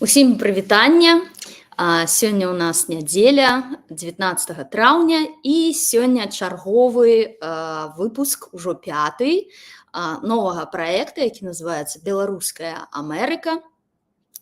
Усім прывітанне. Сёння ў нас нядзеля, 19 траўня, і сёння чарговы выпуск, ужо пяты, новага праекта, які называецца «Беларуская Амерыка».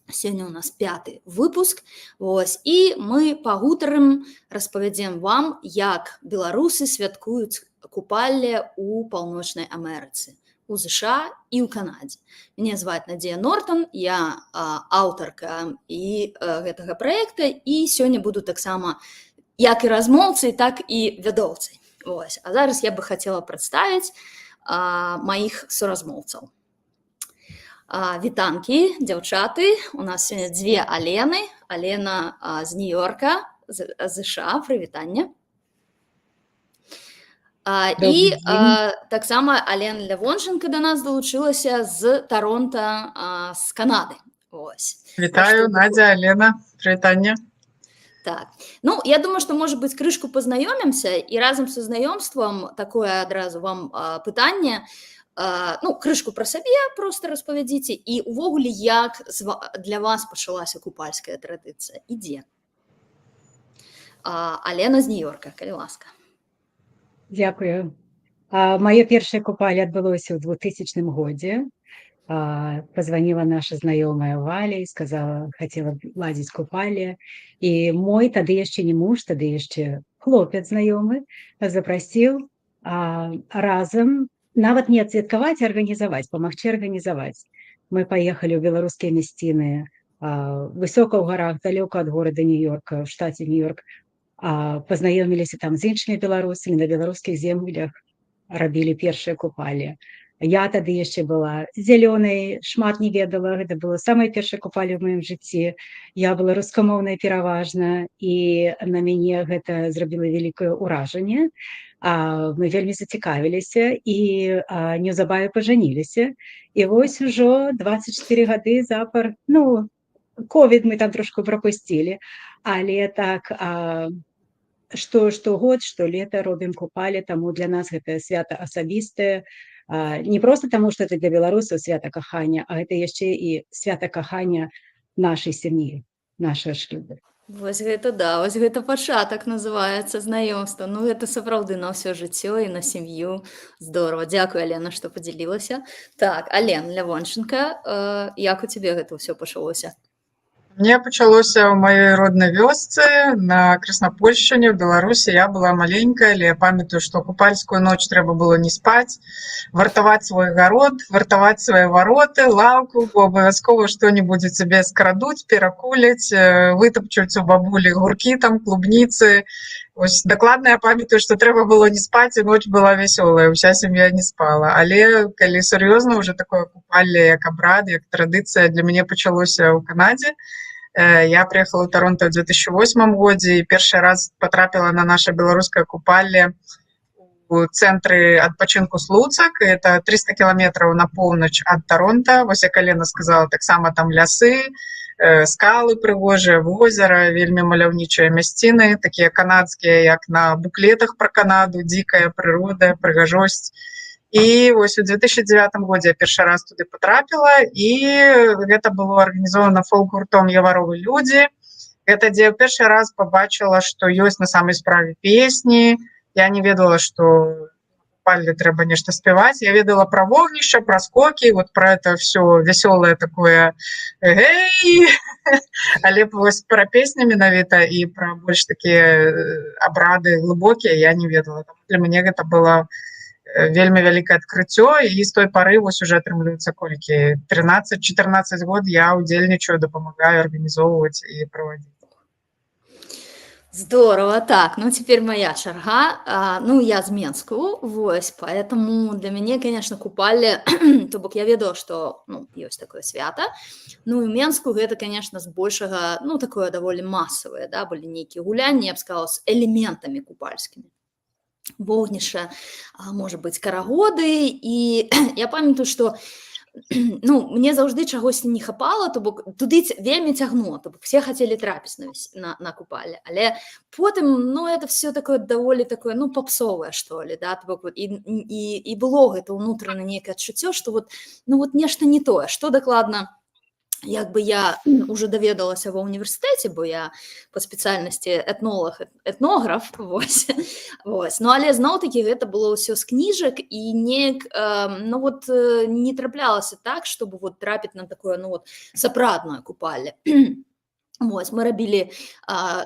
Сёння ў нас пяты выпуск. Вось, і мы пагутарым, распавядзем вам, як беларусы святкуюць Купалле ў Паўночнай Амерыцы, у ЗША і ў Канадзе. Мяне зваць Надзея Нортон, я аўтарка і гэтага праекта, і сёння буду таксама як і размоўцай, так і вядоўцай. Вось. А зараз я бы хацела прадставіць маіх суразмоўцаў. Вітанкі, дзяўчаты, у нас сёння дзве Алены. Алена з Нью-Йорка, з ЗША, прывітанне. І таксама Алена Лявончанка да нас далучылася з Таронта, з Канады. Вось. Вітаю, так, Надзя, Алена, прывітанне. Так. Ну, я думаю, што, может быть, крышку пазнаёмімся, і разам са знаёмствам такое адразу вам пытанне. Ну, крышку пра сабе просто распавядзіце і увогуле, як для вас пачалася купальская традыцыя і дзе. Алена з Нью-Йорка, калі ласка. Дзякую. Маё першае Купалле адбылося ў 2000 годзе. Позвонила наша знаёмая Валя і сказала: «Хацела б ладзіць Купалле». І мой тады яшчэ не муж, тады яшчэ хлопец знаёмы запрасіў разам нават не адсвяткаваць, а арганізаваць, памагчы арганізаваць. Мы паехалі ў беларускія мясціны, высока ў гарах, далёка ад горада Нью-Йорка, ў штаце Нью-Йорк, пазнаёміліся там з іншымі беларусамі, на беларускіх землях рабілі першае Купалле. Я тады яшчэ была зялёнай, шмат не ведала, гэта было самае першае Купалле ў маім жыцці. Я была рускамоўная пераважна, і на мяне гэта зрабіла вялікае ўражанне. Мы вельмі зацікавіліся і неўзабаве пажаніліся. І вось ужо 24 гады запар, ну, ковід мы там трошку прапусцілі, але так, што штогод, што лета робім Купалле, таму для нас гэта свята асабістае. Не проста таму, што это для беларусаў свята кахання, а гэта яшчэ і свята кахання нашай сям'і, нашага шлюбу. Вось гэта да, вось гэта пачатак называецца знаёмства. Ну, гэта сапраўды на ўсё жыццё і на сям'ю. Здорово. Дзякуй, Алена, што падзялілася. Так, Ален Лявончанка, як у цябе гэта ўсё пачалося? Мне пачалося ў маёй роднай вёсцы на Краснапольшчыне, ў Беларусі. Я была маленькая, але я памятаю, што купальскую ноч трэба было не спаць, вартаваць свой гарод, вартаваць свае вароты, лаўку, бо абавязкова што-нибудь у цябе скрадуць, перакуляць, вытапчуць у бабулі гуркі там, клубніцы. Вось дакладна я памятаю, што трэба было не спаць, і ноч была вясёлая, уся сям'я не спала. Але калі сур'ёзна, уже такое Купалле як абрад, як традыцыя для мяне пачалося ў Канадзе. Я прыехала ў Таронта ў 2008 годзе і першы раз патрапіла на наша беларускае Купалле у цэнтры адпачынку Слуцак. Это 300 кіламетраў на поўнач ад Таронта. Вось, як Алена сказала, таксама там лясы, скалы прыгожыя, возера, вельмі маляўнічыя мясціны, такія канадскія, як на буклетах пра Канаду, дзікая прырода, прыгажосць. І вось у 2009 годзе я першы раз туды патрапіла, і гэта было арганізована фолк-гуртом «Яваровы людзі». Гэта дзе я першы раз пабачыла, што ёсць на самай справе песні. Я не ведала, што Купалле трэба нешта спяваць. Я ведала пра вогнішча, пра скокі, вот про это все вясёлае такое «эгей», але вось пра песні менавіта і пра больш такія абрады глыбокія я не ведала. Для мяне гэта было вельмі вялікае адкрыццё, і з той пары вось уже атрымліваецца колькі, 13-14 год я удзельнічаю, дапамагаю арганізоўваць і правадзіць. Здорово. Так, ну теперь моя чарга. Ну, я з Менску, вось, поэтому для мяне, конечно, Купалле, то бок я ведала, што, ну, ёсць такое свята. Ну, і ў Менску гэта, конечно, збольшага, ну, такое даволі масавае, да, былі нейкія гулянні, я б сказала, з элементамі купальскімі. Вогнішча, можа быць, карагоды, і я памятаю, што, ну, мне заўжды чагосьці не хапала, то бок туды вельмі цягнула, то бок все хацелі трапіць на Купалле, але потым, ну, это все такое даволі такое, ну, попсовое, что ли, да, то бок вот і было гэта ўнутрана нейкае адчуццё, што вот, ну, вот нешта не тое, што дакладна. Як бы я уже даведалася ва універсітэце, бо я па спецыяльнасці этнолаг, этнограф, вось. Ну, але зноў-такі гэта было ўсё з кніжак і неяк ну вот не траплялася так, чтобы вот трапіць на такое, ну вот, сапраўднае купалле. Вось, мы рабілі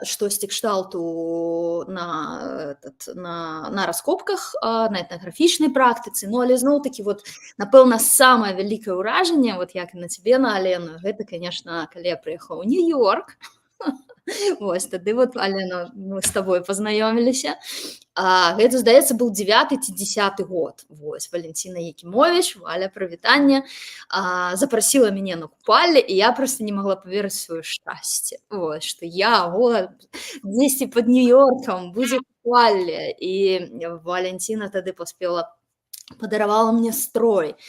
штосьці кшталту на, этот, на раскопках, на этнаграфічнай практыцы, ну, але зноў-такі вот, напэўна, самае вялікае ўражанне, вот як і на цябе, на Алену, гэта, конечно, калі я прыехала ў Нью-Йорк. Вось, тады вот, Алена, мы з табой пазнаёміліся. Гэта, здаецца, быў 9 ці 10 год. Вось, Валянціна Якімовіч, Валя, прывітанне, запрасіла мяне на купалле, і я просто не могла паверыць сваё шчасце. Вось, што я вот, дзесьці пад Нью-Йоркам будзе купалле. І Валянціна тады паспела падаравала мне строй.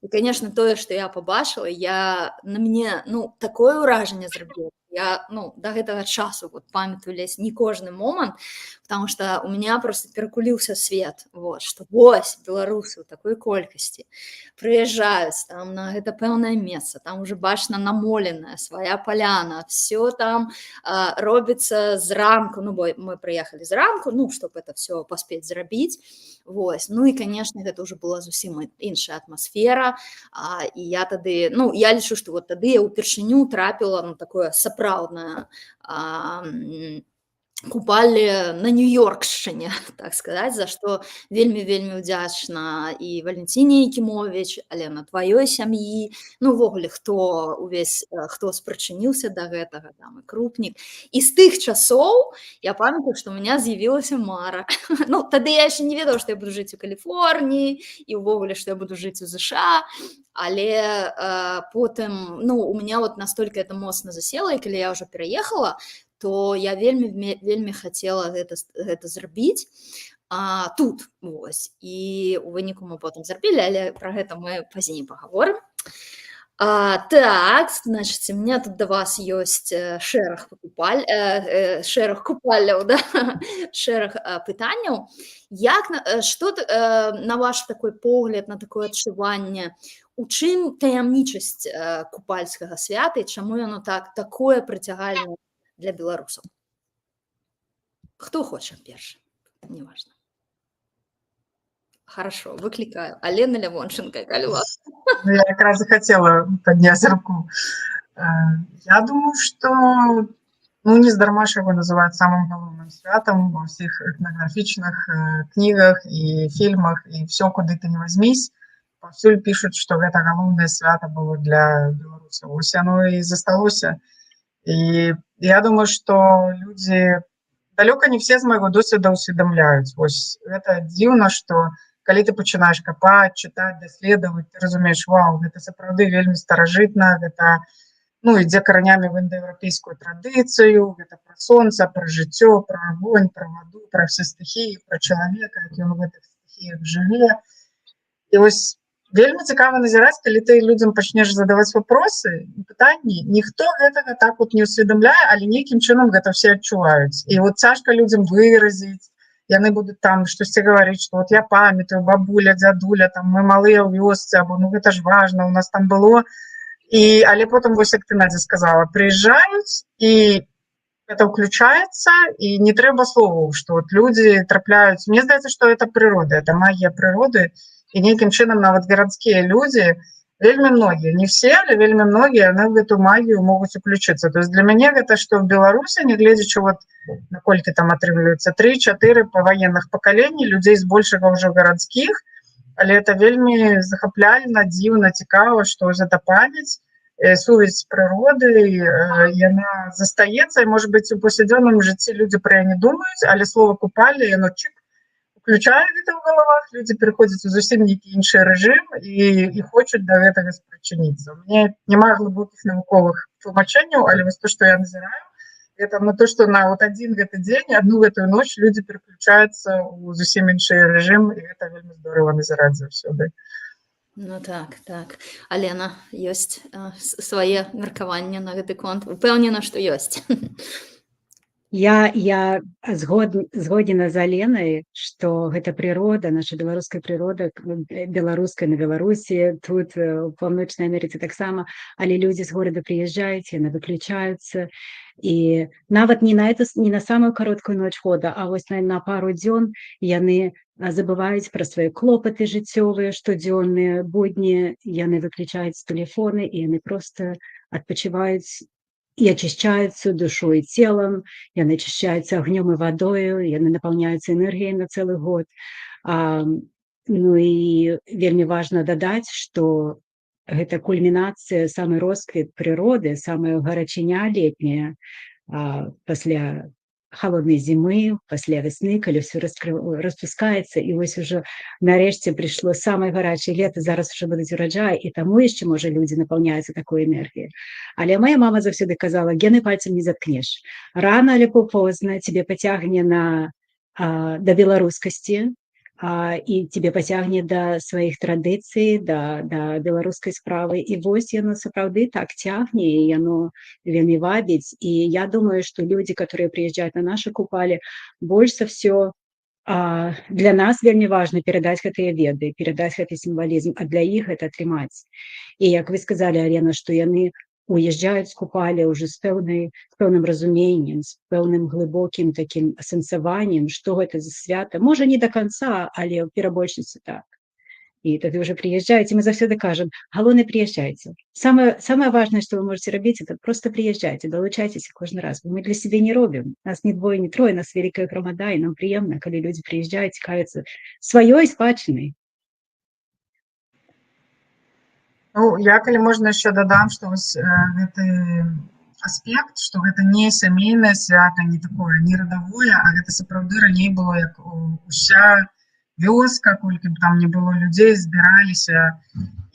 І, конечно, тое, што я пабачыла, я на мне, ну, такое ўражанне зрабіла. Я, ну, да гэтага часу вот памятаю ледзь не кожны момант, потому что у меня просто перакуліўся свет, вот, што вось беларусы ў такой колькасці прыязджаюць там на гэта пэўнае месца, там уже бачна намоленая свая паляна, все там робіцца зранку, ну, бо мы прыехалі зранку, ну, чтоб это все паспець зрабіць. Вось. Ну і, конечно, гэта ўжо была зусім іншая атмасфера, і я тады, ну, я лічу, што вот тады я ўпершыню трапіла на такое сапраўднае купалле на Нью-Йоркшчыне, так сказаць, за што вельмі, вельмі ўдзячна і Валянціне Якімовіч, Алена, тваёй сям'і, ну, увогуле, хто увесь, хто спрычыніўся да гэтага, там і Крупнік. І з тых часоў я памятаю, што ў меня з'явілася мара. Ну, тады я яшчэ не ведала, што я буду жыць у Каліфорніі і ўвогуле, што я буду жыць у ЗША, але потым, ну, у меня вот настолько это моцна засела, і калі я ўжо пераехала, то я вельмі, вельмі хацела гэта зрабіць тут, вось. І у выніку мы потым зрабілі, але пра гэта мы пазней пагаворым. Так, значит, у меня тут да вас ёсць шэраг пакупаль, шэраг купалляў, да? Шэраг пытанняў. Як на, што на ваш такой погляд, на такое адчуванне, у чым таямнічасць купальскага свята і чаму яно такое прыцягальнае для беларусаў? Хто хоча першы? Неважно. Хорошо, выклікаю. Алена Лявончанка, калі ласка. Ну, я как раз и хотела поднять руку. Я думаю, что, ну, нездарма ж его называют самым галоўным святам во всех этнографічных книгах и фильмах, и все, куды ты не возьмись, паўсюль пишут, что гэта галоўнае свята было для беларусаў. Вось оно и засталося. И я думаю, что люди далёка не все з майго досведа ўсведамляюць. Вось гэта дзіўна, что калі ты пачынаеш капаць, чытаць, даследаваць, ты разумееш: вау, гэта сапраўды вельмі старажытна, гэта, ну, ідзе каранямі в індаеўрапейскую традыцыю, гэта пра сонца, пра жыццё, пра агонь, пра ваду, пра все стыхіі, пра чалавека, як ён у гэтых стыхіях жыве. І вось вельмі цікава назіраць, калі ты людзям пачнеш задаваць вопросы, пытанні, ніхто гэтага так вот не ўсведамляе, але нейкім чынам гэта все адчуваюць. І вот цяжка людзям выразіць, яны будуць там штосьці гаварыць, што вот я памятаю, бабуля, дзядуля, там мы малыя ў вёсцы, або ну гэта ж важна, у нас там было. І, але потым, вось як ты, Надзя, сказала, прыязджаюць, і это ўключаецца, і не трэба словаў, што вот людзі трапляюць. Мне здаецца, што это прырода, это магія прыроды, і нейкім чынам нават гарадскія людзі, вельмі многія, не все, але вельмі многія, яны ў гэту магію могуць уключыцца. То есть для мяне гэта, што ў Беларусі, нягледзячы вот наколькі там атрымліваецца 3-4 паваенных пакалений людзей, збольшага ўжо гарадскіх, але это вельмі захапляльна, дзіўна, цікава, што вось эта памяць, сувязь з прыродай, яна застаецца, і, может быть, у паўсядзённым жыцці людзі пра яе не думаюць, але слова «купалле», яно чык, уключае гэта ў галавах, людзі пераходзяць у зусім нейкі іншы рэжым і хочуць да гэтага спрычыніцца. У мяне няма глыбокіх навуковых тлумачэнняў, але вось то, што я назіраю, это на то, што на вот адзін гэты дзень, адну гэтую ноч людзі пераключаюцца ў зусім іншы рэжым, і гэта вельмі здорава назіраць заўсёды. Ну так. Алена, ёсць свае меркаванне на гэты конт? Упэўнена, што ёсць. Я згодзена з Аленай, што гэта прырода, наша беларуская прырода, беларуская на Беларусі, тут, у Паўночнай Амерыцы таксама, але людзі з горада прыязджаюць, яны выключаюцца. І нават не на эту, не на самую кароткую ноч года, а вось на пару дзён яны забываюць пра свае клопаты жыццёвыя, штодзённыя будні, яны выключаюць тэлефоны, і яны проста адпачываюць і ачышчаюцца душой і целам, яны ачышчаюцца агнём і вадою, яны напаўняюцца энергіяй на цэлы год. Ну і вельмі важна дадаць, што гэта кульмінацыя, самы росквіт прыроды, самая гарачыня летняя, пасля халоднай зімы, пасля вясны, калі ўсё распускаецца, і вось ужо нарэшце прыйшло самае гарачае лета, зараз ужо будуць ураджаі, і таму яшчэ, можа, людзі напаўняюцца такой энергіяй. Але моя мама заўсёды казала: «Гены пальцем не заткнеш. Рана альбо позна цябе пацягне да беларускасці, і цябе пацягне да сваіх традыцый, да беларускай справы». І вось яно сапраўды так цягне, і яно вельмі вабіць. І я думаю, што людзі, которые прыязджаюць на нашы Купаллі, больш за ўсё для нас вельмі важна перадаць гэтыя веды, перадаць гэты сімвалізм, а для іх гэта атрымаць. І як вы сказалі, Алена, што яны уязджаюць з Купалля ўжо з пэўным разуменнем, з пэўным глыбокім такім асэнсаваннем, што гэта за свята. Можа, не да канца, але ў перабольшасці так. І тады ўжо прыязджаюць, і мы заўсёды кажам: «Галоўнае, прыязджайце. Самое важное, што вы можете рабіць, это просто прыязджайце, далучайцеся кожны раз. Бо мы для сябе не робім. Нас не двое, не трое, нас вялікая грамада, і нам прыемна, калі людзі прыязджаюць, цікавяцца сваёй спадчынай». Ну, я, калі можна, яшчэ дадам, што вось гэты аспект, што гэта не сямейнае свята, не такое, не радавое, а гэта сапраўды раней было, як уся вёска, колькі б там не было людзей, збіраліся.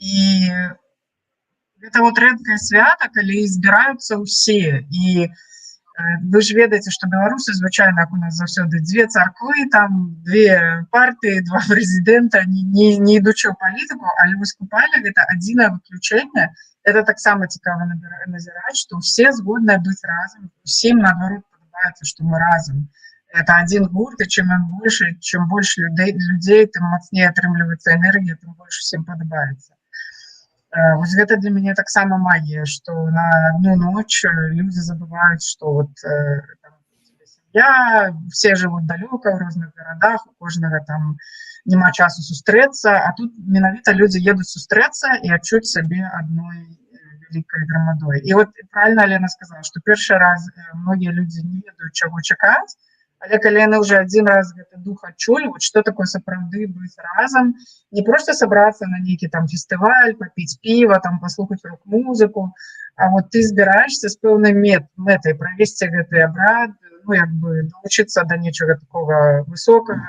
І гэта вот рэдкае свята, калі збіраюцца ўсе. І вы ж ведаеце, што беларусы звычайна, як у нас заўсёды дзве царквы, там две партыі, два прэзідэнта, не ідучы ў палітыку, але вось Купалле — гэта адзінае выключэнне. Это таксама цікава назіраць, што ўсе згодныя быць разам, усім наадварот падабаецца, што мы разам. Это адзін гурт, і чым ім больше, чым больш людзей, тым мацней атрымліваецца энергія, тым больш усім падабаецца. Вось гэта для мяне таксама магія, што на одну ноч людзі забываюць, што вот там у тебя сям'я, все жывуць далёка, ў розных гарадах, у кожнага там няма часу сустрэцца, а тут менавіта людзі едуць сустрэцца і адчуць сябе адной вялікай грамадой. І вот правильно Алена сказала, што першы раз многія людзі не ведаюць, чаго чакаць, але калі яны ўжо адзін раз гэты дух адчулі, вот што такое сапраўды быць разам, не просто сабрацца на нейкі там фестываль, папіць піва, там паслухаць рок-музыку, а вот ты збіраешься з пэўнай мэтай правесці гэты абрад, ну, як бы далучыцца да нечага такога высокага,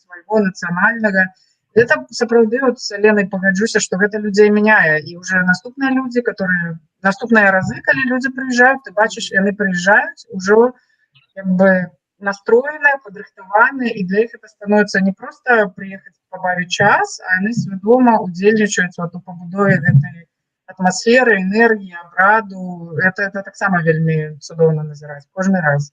свайго нацыянальнага. Это сапраўды, вот с Ленай пагаджуся, што гэта людзей мяняе, і уже наступныя людзі, которые наступныя разы, калі людзі прыязджаюць, ты бачыш, яны прыязджаюць ужо як бы настроеныя, падрыхтаваныя, і для іх это становится не просто прыехаць пабавіць час, а яны свядома удзельнічаюць вот у пабудове гэтай атмасферы, энергіі, абраду. Это таксама вельмі цудоўна назіраць кожны раз.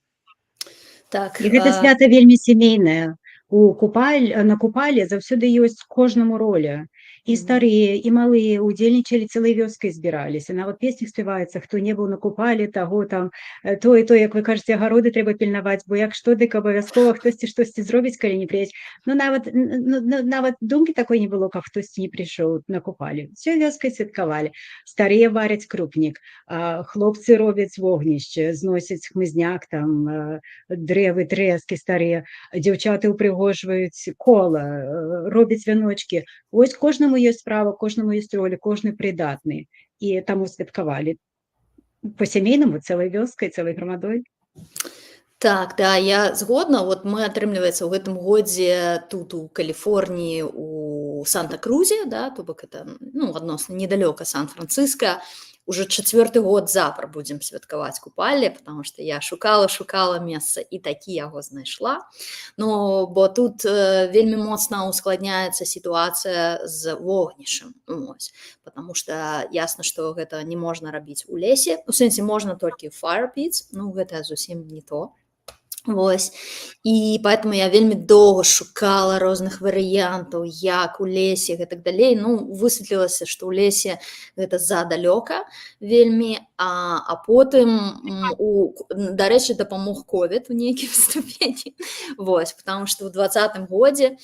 Так, І гэта свята вельмі сямейнае. На Купалле заўсёды ёсць кожнаму роля. І старыя, і малыя удзельнічалі, цэлай вёскай збіраліся. Нават песні спяваецца: хто не быў на Купаллі, таго там то і то, як вы кажаце, агароды трэба пільнаваць, бо як што, дык абавязкова хтосьці штосьці зробіць, калі не прыедзе. Ну нават думкі такой не было, каб хтосьці не прыйшоў на Купалле. Всёй вёскай святкавалі. Старыя варяць крупнік, хлопцы робяць вогнішча, зносяць хмызняк, там дрэвы, трэскі старыя, дзяўчаты ўпрыгожваюць кола, робяць вяночкі. Вось кожнаму ёсць справа, кожнаму ёсць роля, кожны прыдатны. І таму святкавалі па-сямейнаму, цэлай вёскай, цэлай грамадой. Так, да, я згодна. Вот мы, атрымліваецца, ў гэтым годзе тут, у Каліфорніі, у Санта-Крузе, да, то бок это, ну, адносна недалёка Сан-Францыска, уже чацвёрты год запар будзем святкаваць Купалле, потому что я шукала, шукала месца і такі яго знайшла. Ну, бо тут вельмі моцна ускладняецца сітуацыя з вогнішчам. Вось. Потому что ясна, што гэта не можна рабіць у лесе. У сэнсе, можна толькі fire pits, ну, гэта зусім не то. Вось. І поэтому я вельмі доўга шукала розных варыянтаў, як у лесе, гэтак далей. Ну, высветлілася, што ў лесе гэта задалёка вельмі, а потым, дарэчы, дапамог ковід у нейкім ступені. Вось, потому что ў 20-м годзе,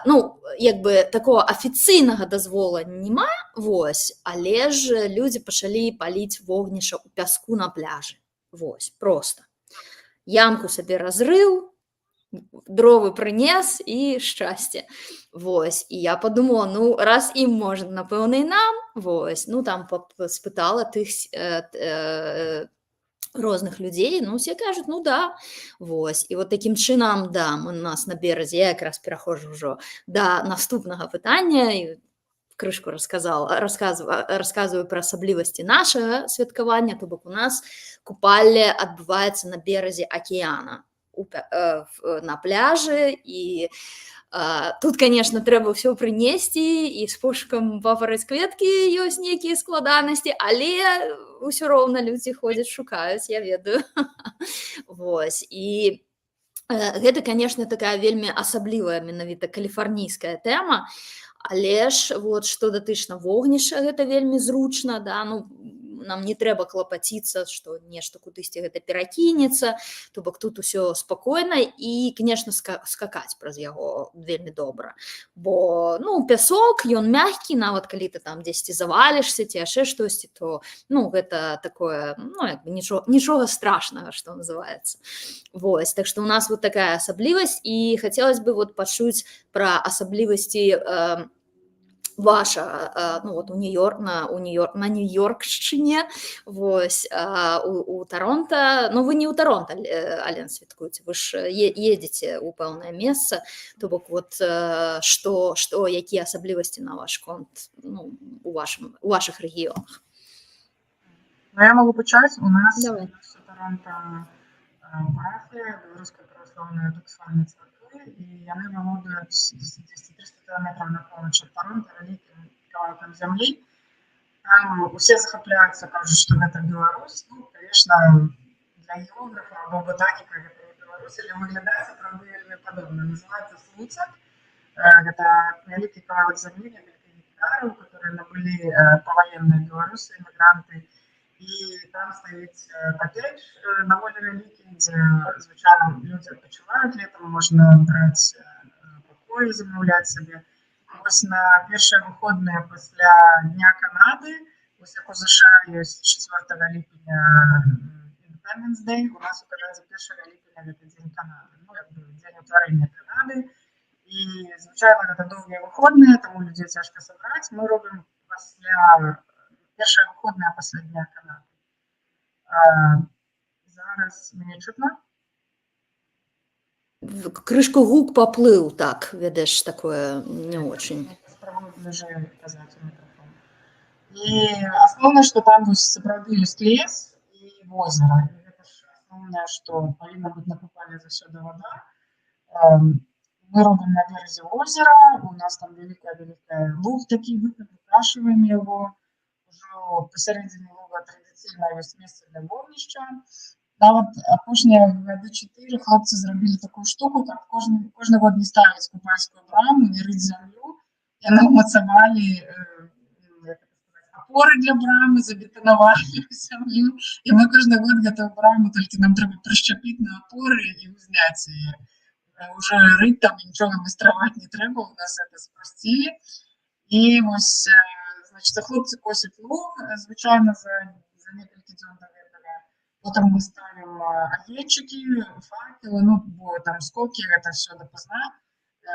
ну, як бы такого афіцыйнага дазвола няма, вось, але ж людзі пачалі паліць вогнішча ў пяску на пляжы. Вось, просто ямку сабе разрыў, дровы прынес, і шчасце. Вось, і я подумала: ну, раз ім можна, напэўна, і нам. Вось, ну, там спытала тых розных людзей, ну, все кажуць: «Ну да». Вось, і вот такім чынам, да, мы, у нас на беразе, я якраз пераходжу ўжо да наступнага пытання і крышку рассказала, рассказываю пра асаблівасці нашага святкавання, то бок у нас купалле адбываецца на беразе акіяна, на пляжы, і тут, конечно, трэба ўсё прынесці, і з пошукам папараць кветкі ёсць нейкія складанасці, але ўсё роўна людзі ходзяць, шукаюць, я ведаю. Вось, і гэта, конечно, такая вельмі асаблівая менавіта каліфарнійская тэма, але ж вот што датычна вогнішча, гэта вельмі зручна, да, ну, нам не трэба клапаціцца, што нешта кудысьці гэта перакінецца, то бок тут усё спакойна і, конечно, скакаць праз яго вельмі добра. Бо, ну, пясок, ён мягкі, нават калі ты там дзесьці завалішся ці яшчэ штосьці, то, ну, гэта такое, ну, як бы нічога страшнага, што называется. Вось, так што у нас вот такая асаблівасць, і хотелось бы вот пачуць пра асаблівасці ваша, ну, вот у Нью-Йорк, на, у Нью-Йорк, на Нью-Йоркшчыне, вось, у Торонто, ну, вы не ў Торонто, Ален, святкуеце, вы ж едзеце ў пэўнае месца, то бок вот што, якія асаблівасці на ваш конт, ну, у вашых рэгіёнах? Ну, я могу пачаць. У нас Давай. ёсць у Торонто парафія Беларускай праваслаўнай артодаксальнай царквы, і яны валодаюць 200-300 кіламетраў на поўнач ад Торонто вялікім кавалкам зямлі. Там усе захапляюцца, кажуць, што гэта Беларусь. Ну, конечно, для географа або ботаніка гэта не Беларусь, але выглядае сапраўды вельмі падобна. Называецца Слуцак. Гэта вялікі кавалак зямлі, некалькі гектараў, которые набылі паваенныя беларусы, эмігранты. І там стаіць катэдж даволі вялікі, дзе звычайна людзі адпачываюць летом, можна браць пакоі, замаўляць сабе. Вось на першыя выходныя пасля Дня Канады, вось як у ЗША ёсць 4 ліпеня Independence Day, у нас у Канадзе 1 ліпеня гэта Дзень Канады, ну, як бы дзень утварэння Канады. І звычайна гэта доўгія выходныя, таму людзей цяжка сабраць. Мы робім пасля першыя выходныя пасля Дня Канады. Зараз мяне чутно? Крышку гук паплыў, так, ведаеш, такое не очень. Спрабую бліжэй казаць у мікрафон. І асноўнае, што там вось сапраўды ёсць лес і возера. І гэта ж асноўнае, што павінна быць на Купалле заўсёды вада. Мы робім на беразе возера, у нас там вялікая луг такі, выкашваем яго. Ужо пасярэдзіне луга традыцыйна ёсць месца для вогнішча. Нават апошнія гады 4 хлопцы зрабілі такую штуку, каб кожны год не ставіць купальскую браму, не рыць зямлю. Яны ўмацавалі, як это сказаць, апоры для брамы, забетанавалі зямлю. І мы кожны год гэтую браму толькі нам трэба прышчапіць на апоры і ўзняць яе. Уже рыць там і нічога майстраваць не трэба, у нас это спрасцілі. І вось, значит, хлопцы косяць луг, звычайна за некалькі дзён да гэтага. Потым мы ставім агеньчыкі, факелы, ну, бо там скокі, гэта всё дапазна.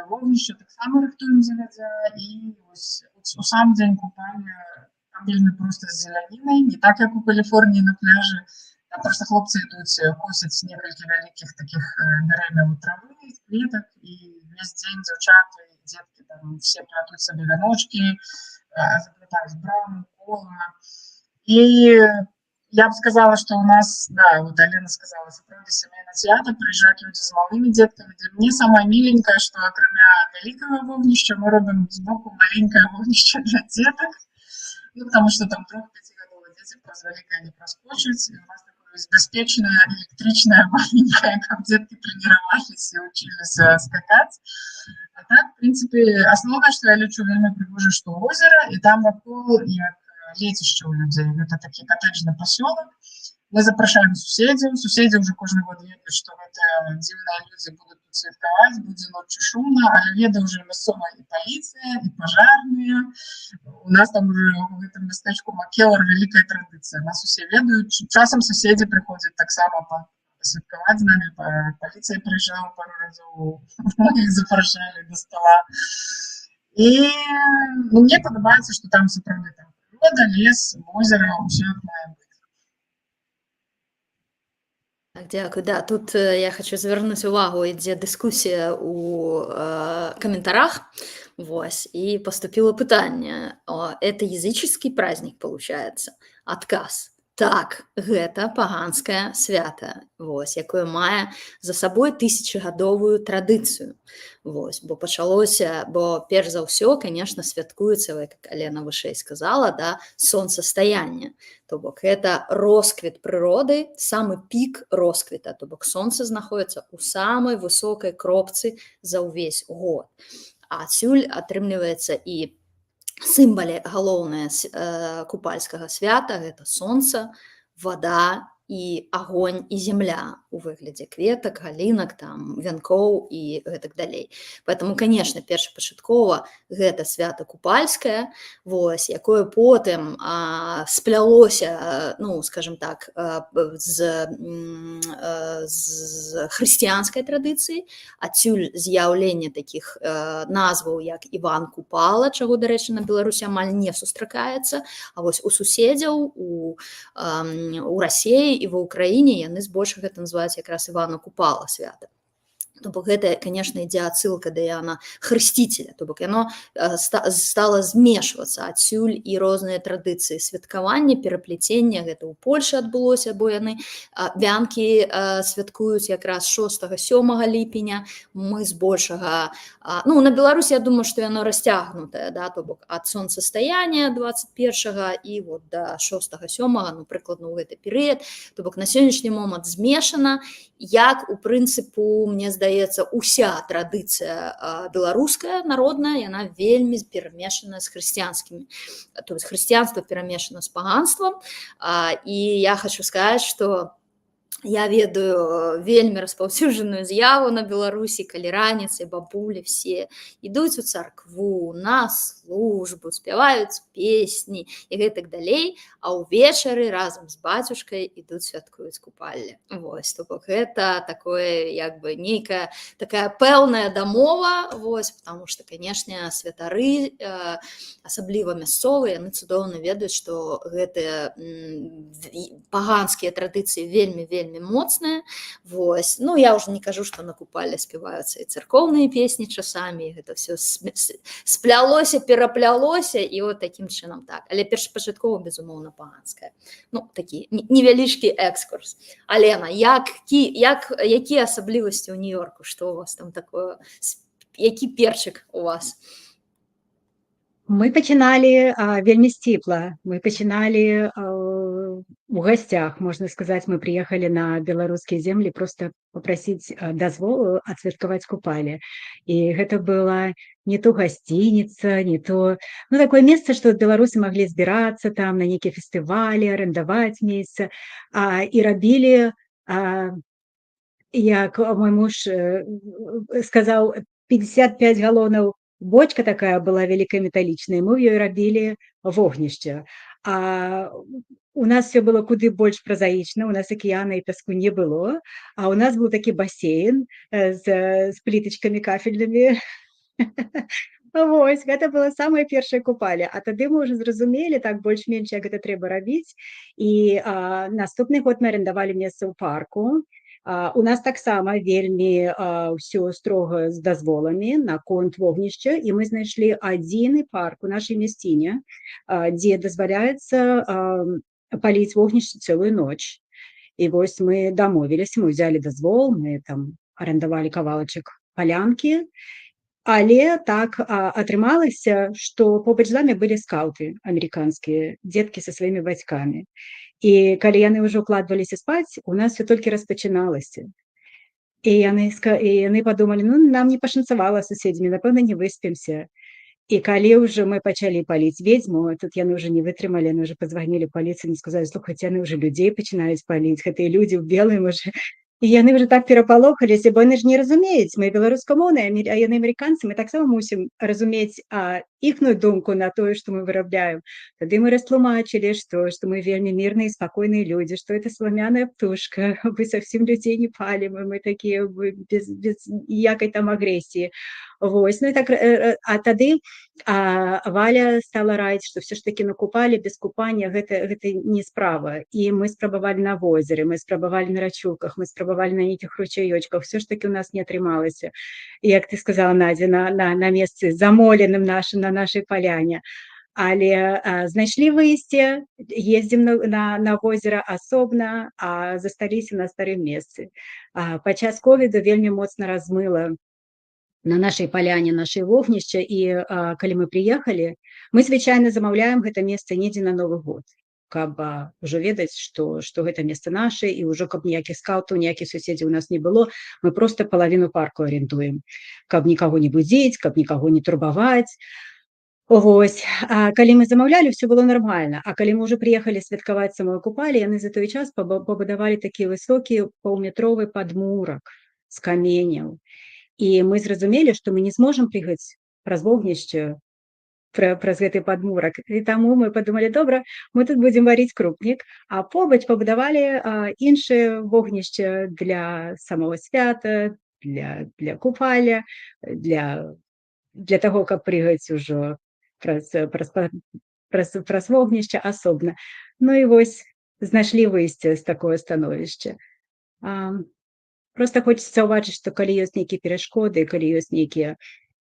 Вогнішча таксама рыхтуем загадзя, і вось у сам дзень Купалля там вельмі проста з зелянінай, не так, як у Каліфорніі на пляжы. Там просто хлопцы ідуць, косяць некалькі вялікіх такіх бярэмяў травы, кветак, і весь дзень дзяўчаты і дзеткі там все плятуць сабе вяночкі, заплятаюць браму, кола. І я б сказала, что у нас, да, вот Алена сказала, сапраўды сямейнае свята, прыязджаюць людзі з малымі дзеткамі. Для мяне самае міленькае, што акрамя вялікага вогнішча мы робім збоку маленькае вогнішча для дзетак. Ну, потому что там 3-5-гадовыя дзеці праз вялікае не праскочаць. І у нас такое Бяспечная электрычная маленькая, каб дзеткі трэніраваліся і училіся скакаць. А так, в принципе, асноўнае, што я лічу вельмі прыгожа, што возера, і там вакол як лецішча ў людзей. Гэта такі катэджны пасёлак. Мы запрашаем суседзяў, суседзі ўжо кожны год ведаюць, што гэтыя дзіўныя людзі будуць тут святкаваць, будзе ноччу шумна, але ведае ўжо мясцовая і паліцыя, і пажарныя. У нас там уже у гэтым мястэчку Макелар вялікая традыцыя. Нас усе ведаюць. Часам суседзі прыходзяць таксама пасвяткаваць з намі, паліцыя прыязджала пару разоў, мы іх запрашалі да стола. І, ну, мне падабаецца, што там сапраўды там прырода, лес, возера, ўсё як мае быць. Так, дзякуй. Да, тут я хочу звярнуць увагу, ідзе дыскусія у каментарах. Вось, і поступило пытанне: «О, это языческий праздник получается?» Адказ: так, гэта паганскае свята, вось, якое мае за сабой тысячагадовую традыцыю. Вось, бо пачалося, бо перш за ўсё, конечно, святкуецца, як Алена вышэй сказала, да, сонцастаянне. То бок гэта росквіт прыроды, самы пік росквіта, то бок сонца знаходіцца ў самай высокай кропцы за ўвесь год. А адсюль атрымліваецца і сімвалі галоўнае купальскага свята: гэта сонца, вада і агонь, і зямля у выглядзе кветак, галінак, там, вянкоў і гэтак далей. Поэтому, конечно, першапачаткова гэта свята купальскае, вось, якое потым сплялося, ну, скажем так, з хрысціянскай традыцыі. Адсюль з'яўленне такіх назваў, як Іван Купала, чаго, дарэчы, на Беларусі амаль не сустракаецца, а вось у суседзяў у Расеі і ва Ўкраіне яны збольшага гэта называюць якраз Івана Купала свята. То бок гэта, конечно, ідзе адсылка да Іоанна Хрысціцеля, то бок яно стала змешвацца, адсюль і розныя традыцыі святкавання, пераплецення. Гэта ў Польшы адбылося, бо яны вянкі святкуюць якраз 6-7 ліпеня, мы збольшага, ну, на Беларусі, я думаю, што яно расцягнутае, да, то бок ад сонцастаяння 21 і вот да 6-7, ну, прыкладна ў гэты перыяд. То бок на сённяшні момант змешана, як у прынцыпу, мне здаецца, уся традыцыя беларуская народная, яна вельмі перамешана з хрысціянскімі, то есть хрысціянства перамешана з паганствам. І я хочу сказать, что я ведаю вельмі распаўсюджаную з'яву на Беларусі, калі раніцай бабулі все ідуць у царкву на службу, спяваюць песні і гэтак далей, а ўвечары разам з бацюшкай ідуць святкуюць Купалле. Вось, то бок гэта такое як бы нейкая такая пэўная дамова, вось, потому что, конечно, святары, асабліва мясцовыя, яны цудоўна ведаюць, што гэтыя паганскія традыцыі вельмі, вельмі моцныя. Вось. Ну, я уже не кажу, што на Купалле спяваюцца і царкоўныя песні часамі, гэта все сплялося, пераплялося, і вот такім чынам так. Але першапачаткова, безумоўна, паганская. Ну, такі невялічкі экскурс. Алена, якія асаблівасці ў Нью-Йорку? Што у вас там такое? Які перчык у вас? Мы пачыналі вельмі сціпла. Мы пачыналі у гасцях, можна сказаць, мы прыехалі на беларускія землі просто папрасіць дазволу адсвяткаваць Купалле. І гэта была не то гасцініца, не то, ну, такое месца, што беларусы маглі збірацца там на нейкія фестывалі, арендаваць месца, і рабілі, як мой муж сказаў, 55 галонаў, бочка такая была вялікая металічная, мы ў ёй рабілі вогнішча. А у нас всё было куды больш празаічна, у нас акіяна і пяску не было, а ў нас быў такі басейн з плітачкамі кафельнымі. Вось, гэта было самае першае Купалле. А тады мы ўжо зразумелі так больш-менш, як гэта трэба рабіць. І наступны год мы арендавалі месца ў парку. У нас таксама вельмі ўсё строга з дазволамі наконт вогнішча, і мы знайшлі адзіны парк у нашай мясціне, дзе дазваляецца паліць вогнішча цэлую ноч. І вось мы дамовіліся, мы ўзялі дазвол, мы там арендавалі кавалачак палянкі. Але так атрымалася, што побач з намі былі скаўты амерыканскія, дзеткі са сваімі бацькамі. І калі яны ўжо укладваліся спаць, у нас всё толькі распачыналася. І яны падумалі: «Ну, нам не пашанцавала з суседзямі, напэўна, не выспімся». І калі ўжо мы пачалі паліць ведзьму, тут яны ўжо не вытрымалі, яны ўжо пазванілі паліцыю, яны сказалі: «Слухайце, яны ўжо людзей пачынаюць паліць, гэтыя людзі ў белым уже». І яны ўжо так перапалохаліся, бо яны ж не разумеюць, мы беларускамоўныя, а яны амерыканцы, мы таксама мусім разумець іхную думку на тое, што мы вырабляем. Тады мы растлумачылі, што мы вельмі мірныя і спакойныя людзі, што это саламяная птушка, мы совсем людзей не палім, і мы такія без ніякай там агрэсіі. Вось, ну і так, а тады Валя стала раіць, што ўсё ж такі на Купалле без купання гэта не справа. І мы спрабавалі на возеры, мы спрабавалі на рачулках, мы спрабавалі на нейкіх ручаёчках, всё ж таки у нас не атрымалася. І як ты сказала, Надзя, на месцы замоленым нашым, на нашай паляне. Але знайшлі выйсце, ездзім на возера асобна, а засталіся на старым месцы. Падчас ковіду вельмі моцна размыла на нашай паляне нашы вогнішча, і калі мы прыехалі, мы звычайна замаўляем гэта месца недзе на Новы год, каб ўжо ведаць, што гэта месца наша, і ўжо каб ніякіх скаўтаў, ніякіх суседзяў у нас не было, мы проста палавіну парку арендуем, каб нікаго не будзіць, каб нікаго не турбаваць. Вось. А калі мы замаўлялі, всё было нармальна, а калі мы ўжо прыехалі святкаваць самое Купалле, яны за той час пабудавалі такі высокі паўметровы падмурак з каменяў. І мы зразумелі, што мы не зможам прыгаць праз вогнішча, праз гэты падмурак. І таму мы падумалі: «Добра, мы тут будзем варыць крупнік», а побач пабудавалі іншае вогнішча для самого свята, для Купалля, для таго, каб прыгаць ужо праз вогнішча асобна. Ну і вось знайшлі выйсце з такого становішча. Проста хочацца ўбачыць, што калі ёсць нейкія перашкоды, калі ёсць нейкія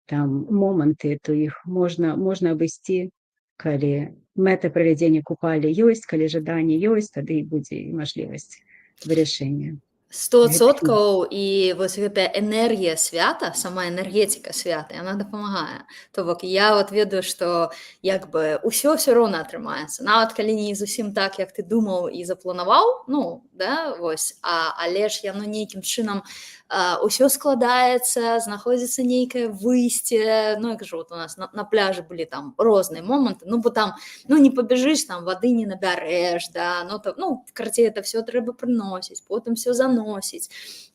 там моманты, то іх можна абысці, калі мэта правядзення Купалля ёсць, калі жаданне ёсць, тады і будзе і мажлівасць вырашэння. Сто Гэта адсоткаў. І вось гэтая энергія свята, сама энергетыка свята, яна дапамагае. То бок я вот ведаю, што як бы ўсё ўсё роўна атрымаецца. Нават калі не зусім так, як ты думаў і запланаваў, ну да, вось, але ж яно нейкім чынам ўсё складаецца, знаходзіцца нейкае выйсце. Ну, я кажу, вот у нас на пляжы былі там розныя моманты, ну бо там, ну, не пабяжыш, там вады не набярэш, да, ну, то, ну, карацей, это всё трэба прыносіць, потым всё заносіць.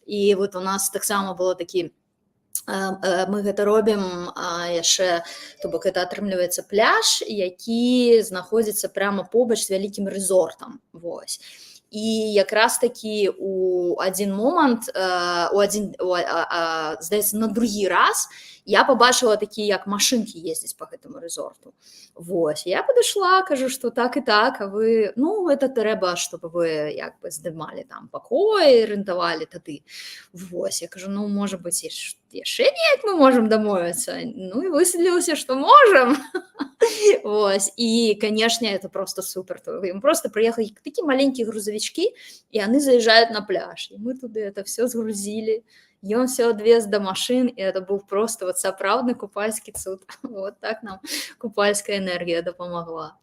І вот у нас таксама было такі, мы гэта робім яшчэ, то бок это атрымліваецца пляж, які знаходзіцца прямо побач з вялікім рэзортам. Вось. І якраз такі у адзін момант, у адзін, здаецца, на другі раз я пабачыла такі, як машынкі ездзяць по гэтаму рэзорту. Вось, я падышла, кажу, што так і так, а вы, ну, это трэба, чтобы вы як бы здымалі там пакой, арендавалі тады. Вось, я кажу: «Ну, можа быць, яшчэ неяк мы можам дамовіцца». Ну і высветлілася, што можам. Вось, і, канешне, это просто супер. То ім просто прыехалі такія маленькія грузавічкі, і яны заезжают на пляж. І мы туды это всё згрузілі. Ён всё адвез да машын, і это быў просто вот сапраўдны купальскі цуд. Вот так нам купальская энергія дапамагла.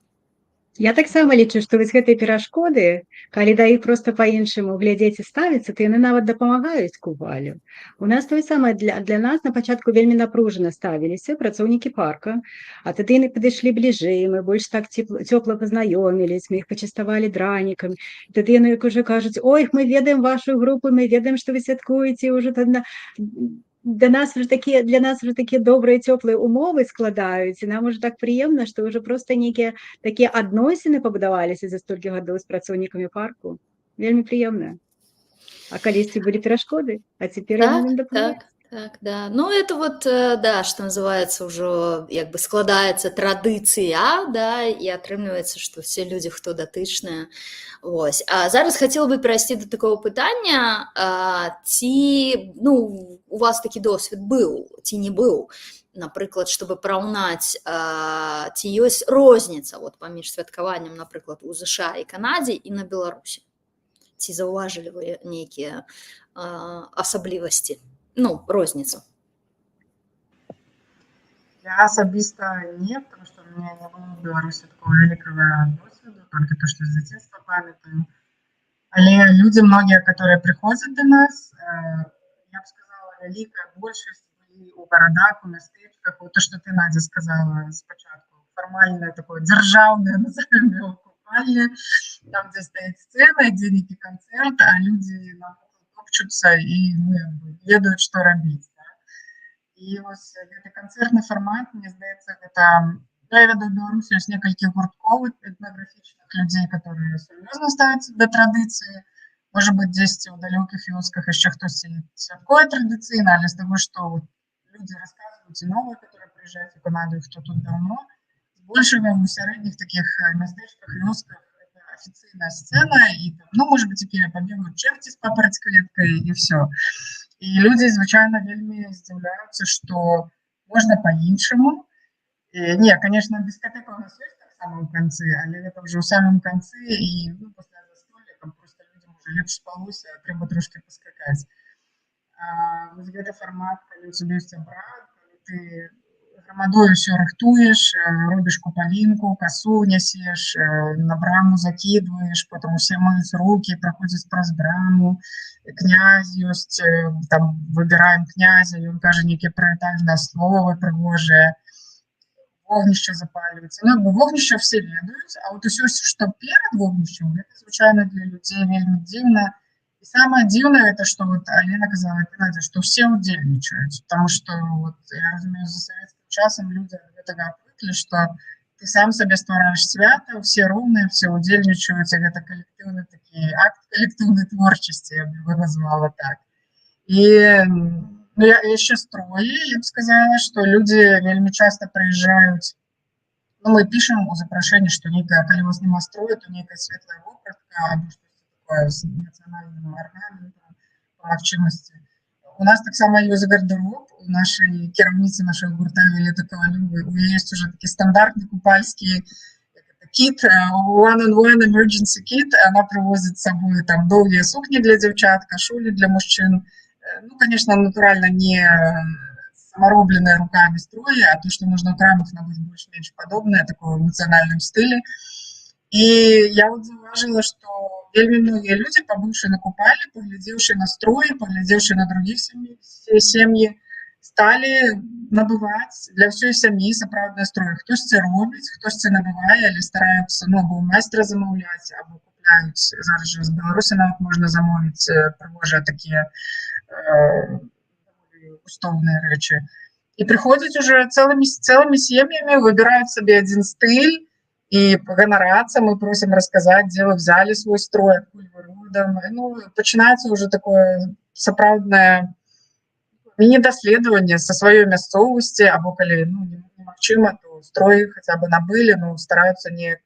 Я таксама лічу, што вось гэтыя перашкоды, калі да іх проста па-іншаму глядзець і ставіцца, то яны нават дапамагаюць Купаллю. У нас тое самае, для нас на пачатку вельмі напружана ставіліся працоўнікі парка, а тады яны падышлі бліжэй, мы больш так цёпла пазнаёмілись, мы іх пачаставалі дранікамі. Тады яны як уже кажуць: «Ой, мы ведаем вашу групу, мы ведаем, што вы святкуеце», ўжо тады да нас уже такія для нас уже такія добрыя, цёплыя умовы складаюць, і нам уже так прыемна, што ўжо проста нейкія такія адносіны пабудаваліся за столькі гадоў з працоўнікамі парку. Вельмі прыемна. А калісьці былі перашкоды, а цяпер яны нам дапамагаюць. Так, да. Ну, это вот, да, что называется, ўжо як бы складаецца традыцыя, да, і атрымліваецца, што ўсе людзі, хто датычныя. Вось. А зараз хацела бы перайсці да такого пытання, ці, ну, у вас такі досвед быў, ці не быў, напрыклад, чтобы параўнаць, ці ёсць розніца вот паміж святкаваннем, напрыклад, у ЗША і Канадзе і на Беларусі? Ці заўважылі вы нейкія асаблівасці? Ну, розніцу. Я асабіста не, потому что у меня не было в Беларусі такого вялікага досведу, только то, что з дзяцінства памятаю. Але людзі многія, которые прыходзяць да нас, я б сказала, вялікая большасць былі ў гарадах, у мястэчках. Вот то, что ты, Надя, сказала спачатку, фармальнае такое дзяржаўнае, назовем его, купалле, там, дзе стаіць сцэна, ідзе нейкі канцэрт, а людзі навокал топчуцца і, ну, як бы, ведаюць, што рабіць. Да? І вось гэты канцэртны фармат, мне здаецца, гэта, ну, я ведаю, у Беларусі ёсць некалькі гурткоў этнаграфічных людзей, которые сур'ёзна ставяцца да традыцыі. Можа быць, дзесьці ў далёкіх вёсках яшчэ хтосьці святкуе традыцыйна, але з таго, што вот людзі расказваюць, і новыя, которые прыязджаюць у Канаду, і хто тут даўно, збольшага ў сярэдніх такіх мястэчках, вёсках это афіцыйная сцэна, і там, ну, может быть, якія пабегаюць чэрці з папараць-кветкай, і всё. І людзі, звычайна, вельмі здзіўляюцца, што можна па-іншаму. Не, конечно, дыскатэка у нас ёсць таксама ў канцы, але гэта ўжо ў самым канцы і, ну, пасля застолля, там просто людзям уже лепш спалося, трэба трошкі паскакаць. А вось гэты фармат, калі у цябе ёсць абрад, калі ты грамадой усё рыхтуеш, робіш купалінку, касу нясеш, на браму закідваеш, потым усе мыюць рукі, праходзяць праз браму, князь ёсць, там выбіраем князя, ён кажа нейкія прывітальныя словы прыгожыя, вогнішча запальваецца. Ну, як бы вогнішча все ведаюць, а вот усё, што перад вогнішчам, гэта, звычайна, для людзей вельмі дзіўна. І самае дзіўнае это, што вот Алена казала, ты, Надя, што ўсе ўдзельнічаюць, потому что вот я разумею, за савецкім часам людзі ад гэтага адвыклі, што ты сам сабе ствараеш свята, усе роўныя, все ўдзельнічаюць, і гэта калектыўны такі акт калектыўнай творчасці, я б его назвала так. І, ну, я яшчэ строі, я б сказала, што людзі вельмі часта прыязджаюць. Ну, мы пішам у запрашэнні, што нейкая, калі у вас няма строю, то нейкая светлая вопратка або штосьці такое з нацыянальным арнаментам па магчымасці. У нас таксама ёсць гардэроб у нашай кіраўніцы нашага гурта Віолеты Кавалёвай. У яе ёсць уже такі стандартны купальскі, як это, кіт, one on one emergency kit. Она привозит с собой там доўгія сукні для дзяўчат, кашулі для мужчын. Ну, конечно, натуральна, не самаробленыя руками строі, а то, што можна ў крамах набыць больш-менш падобнае, такое ў нацыянальным стылі. І я вот заўважыла, што вельмі многія людзі, пабыўшы на Купаллі, паглядзеўшы на строі, паглядзеўшы на другіх сем'і, сталі набываць для ўсёй сям'і сапраўдныя строі. Хтосьці робіць, хтосьці набывае, але стараюцца, ну, або ў майстра замаўляць, або купляюць. Зараз жа з Беларусі нават можна замовіць прыгожыя такія густоўныя рэчы. І прыходзяць уже цэлымі сем'ямі, выбіраюць сабе адзін стыль і ганарацца. Мы просім расказаць, дзе вы взяли свой строй, адкуль вы родам. Ну, пачынаецца уже такое сапраўднае міні-даследаванне са сваёй мясцовасці, або калі, ну, немагчыма, то строй хаця бы набылі, ну, стараюцца неяк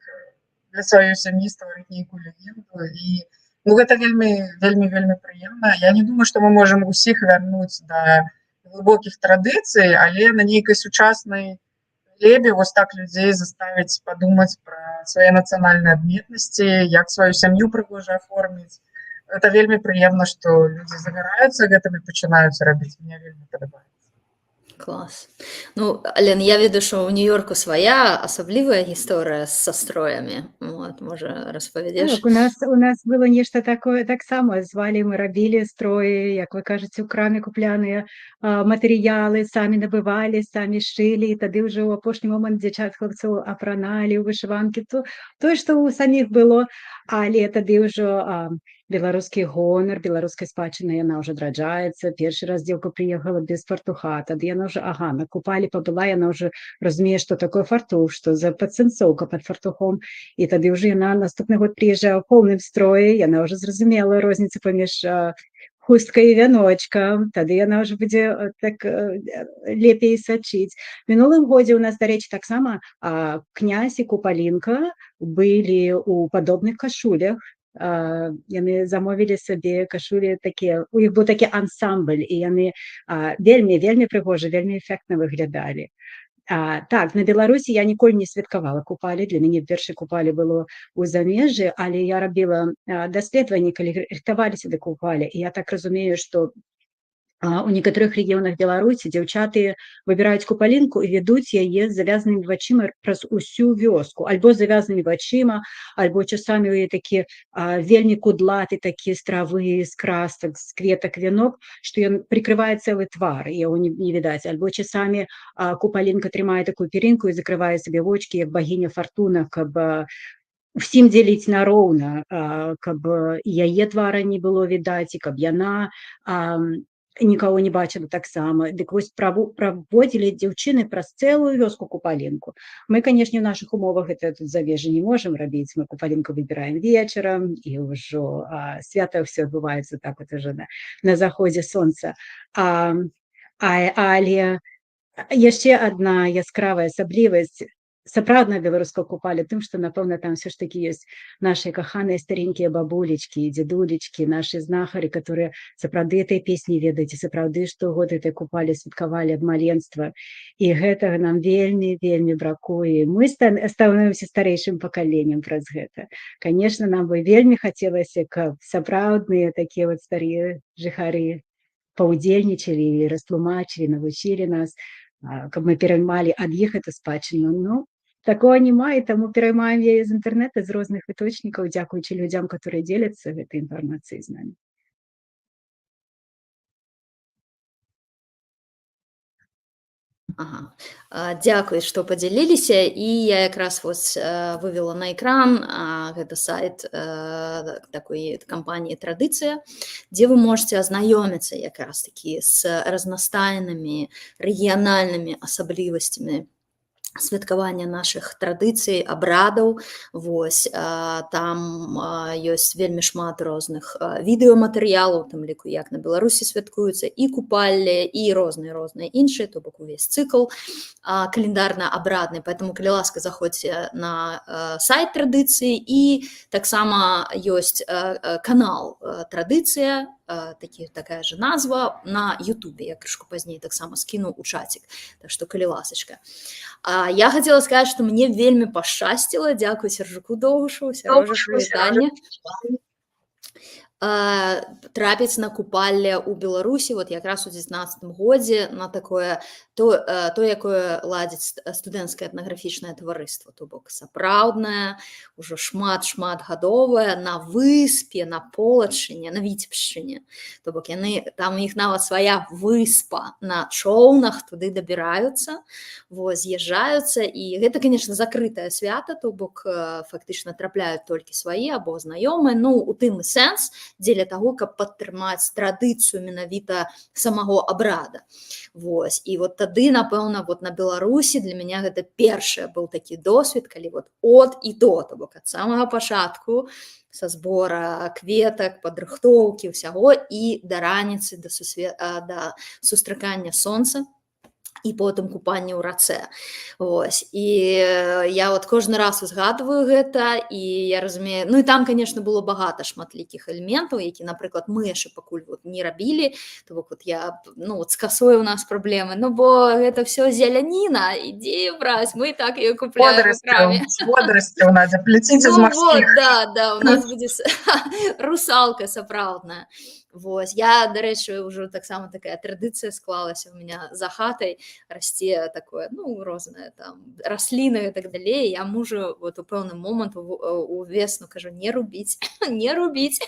для сваёй сям'і стварыць нейкую легенду. І, ну, гэта вельмі, вельмі, вельмі прыемна. Я не думаю, што мы можам усіх вярнуць да глыбокіх традыцый, але на нейкай сучаснай глебе вось так людзей заставіць падумаць пра свае нацыянальныя адметнасці, як сваю сям'ю прыгожа аформіць. Это вельмі прыемна, што людзі загараюцца гэтым і пачынаюць рабіць. Мне вельмі падабаецца. Клас. Ну, Ален, я ведаю, што ў Нью-Йорку свая асаблівая гісторыя са строямі. Вот, можа, распавядзеш? Так, у нас было нешта такое таксама. З Валяй мы рабілі строі, як вы кажаце, у краме купляныя матэрыялы, самі набывалі, самі шылі, і тады ўжо ў апошні момант дзяўчат, хлопцаў апраналі ў вышыванкі. То тое, што ў саміх было, але тады ўжо беларускі гонар, беларуская спадчына, яна ўжо адраджаецца. Першы раз дзеўка прыехала без фартуха, тады яна ўжо, ага, на Купаллі пабыла, яна ўжо разумее, што такое фартух, што за падсэнсоўка пад фартухом. І тады ўжо яна наступны год прыязджае ў поўным строі, яна ўжо зразумела розніцу паміж хусткай і вяночкам, тады яна ўжо будзе так лепей сачыць. Мінулым годзе ў нас, дарэчы, таксама князь і купалінка былі ў падобных кашулях. Яны замовілі сабе кашулі такія, у іх быў такі ансамбль, і яны вельмі, вельмі прыгожа, вельмі эфектна выглядалі. Так, на Беларусі я ніколі не святкавала Купалле. Для мяне першы Купалле было ў замежжы, але я рабіла даследаванні, калі рыхтаваліся да Купалля, і я так разумею, што У некаторых рэгіёнах Беларусі дзяўчаты выбіраюць купалінку і вядуць яе з завязанымі вачыма праз усю вёску, альбо з завязанымі вачыма, альбо часамі ў яе такі вельмі кудлаты такі з травы, з крастак, з кветак вянок, што ён прикрывае цэлы твар, і яго не відаць. Альбо часамі купалінка трымае такую перынку і закрывае сабе вочкі, як багіня Фартуна, каб усім дзеліць нароўна, каб яе твара не было відаць, і каб яна нікого не бачыла таксама. Дык вось, праводзілі дзяўчыны праз цэлую вёску купалінку. Мы, канешне, ў нашых умовах гэта тут завежы не можам рабіць. Мы купалінку выбіраем вечарам, і ўжо свята ўсё адбываецца так вот уже на заходзе сонца. Але яшчэ адна яскравая асаблівасць сапраўдная беларускага купалля тым, што, напэўна, там ўсё ж такі ёсць нашыя каханыя старенькія бабулечкі і дзедулечкі, нашы знахары, которые сапраўды этой песні ведаюць і сапраўды штогод этой купалі святкавалі ад маленства. І гэтага нам вельмі, вельмі бракуе. Мы становімся старэйшым пакаленнем праз гэта. Конечно, нам бы вельмі хацелася, каб сапраўдныя такія вот старыя жыхары паўдзельнічалі і растлумачылі, навучылі нас, каб мы пераймалі ад іх эту спадчыну. Ну, такого няма, і таму пераймаем яе з інтэрнэта, з розных выточнікаў, дзякуючы людзям, которые дзеляцца гэтай інфармацыяй з намі. Ага. Дзякуй, што падзяліліся, і я якраз вось вывела на экран, гэта сайт такой кампаніі «Традыцыя», дзе вы можете азнаёміцца якраз такі з разнастайнымі рэгіянальнымі асаблівасцямі святкавання нашых традыцый, абрадаў. Вось, там ёсць вельмі шмат розных відэаматэрыялаў, тым ліку як на Беларусі святкуюцца і купалле, і розныя іншыя, то бок увесь цыкл календарна-абрадны. Поэтому, калі ласка, заходзьце на сайт «Традыцыі», і таксама ёсць канал «Традыцыя», такая же назва на Ютубе. Я крышку пазней таксама скіну ў чацік. Так што, калі ласачка. Я хацела сказаць, што мне вельмі пашчасціла, дзякуй Сержуку Доўгушу, Сярожа, прывітанне. Трапіць на купалле ў Беларусі вот якраз у 19 годзе на такое то, якое ладзіць студэнцкае этнаграфічнае таварыства, то бок сапраўднае, ўжо шмат-шматгадовае, на выспе, на Полачыне, на Віцебшчыне. То бок яны там, у іх нават свая выспа, на чоўнах туды дабіраюцца, во, з'язджаюцца, і гэта, конечно, закрытае свята, то бок фактычна трапляюць толькі свае або знаёмыя, ну, у тым і сэнс, дзеля таго, каб падтрымаць традыцыю менавіта самого абрада. Вось. І вот тады, напэўна, вот на Беларусі для меня гэта першае быў такі досвед, калі вот от і до, то бок ад самага пачатку, са збора кветак, падрыхтоўкі ўсяго і да раніцы, да сустракання сонца, і потым купанне ў рацэ. Вось. І я вот кожны раз узгадваю гэта, і я разумею, ну і там, конечно, было багата шматлікіх элементаў, які, напрыклад, мы яшчэ пакуль вот не рабілі, то бок вот я, ну, вот з касой у нас праблемы, ну бо гэта всё зеляніна, ідзі браць, мы і так её купляем у краме. Водорости, Надя, плетите з Ну морских. вот, да, у нас будзе русалка сапраўдная. Вось. Я, дарэчы, ўжо таксама такая традыцыя склалася, у меня за хатай расце такое, ну, рознае там расліны і так далей. Я мужу вот у пэўны момант у весну кажу: «Не рубіць, не рубіць,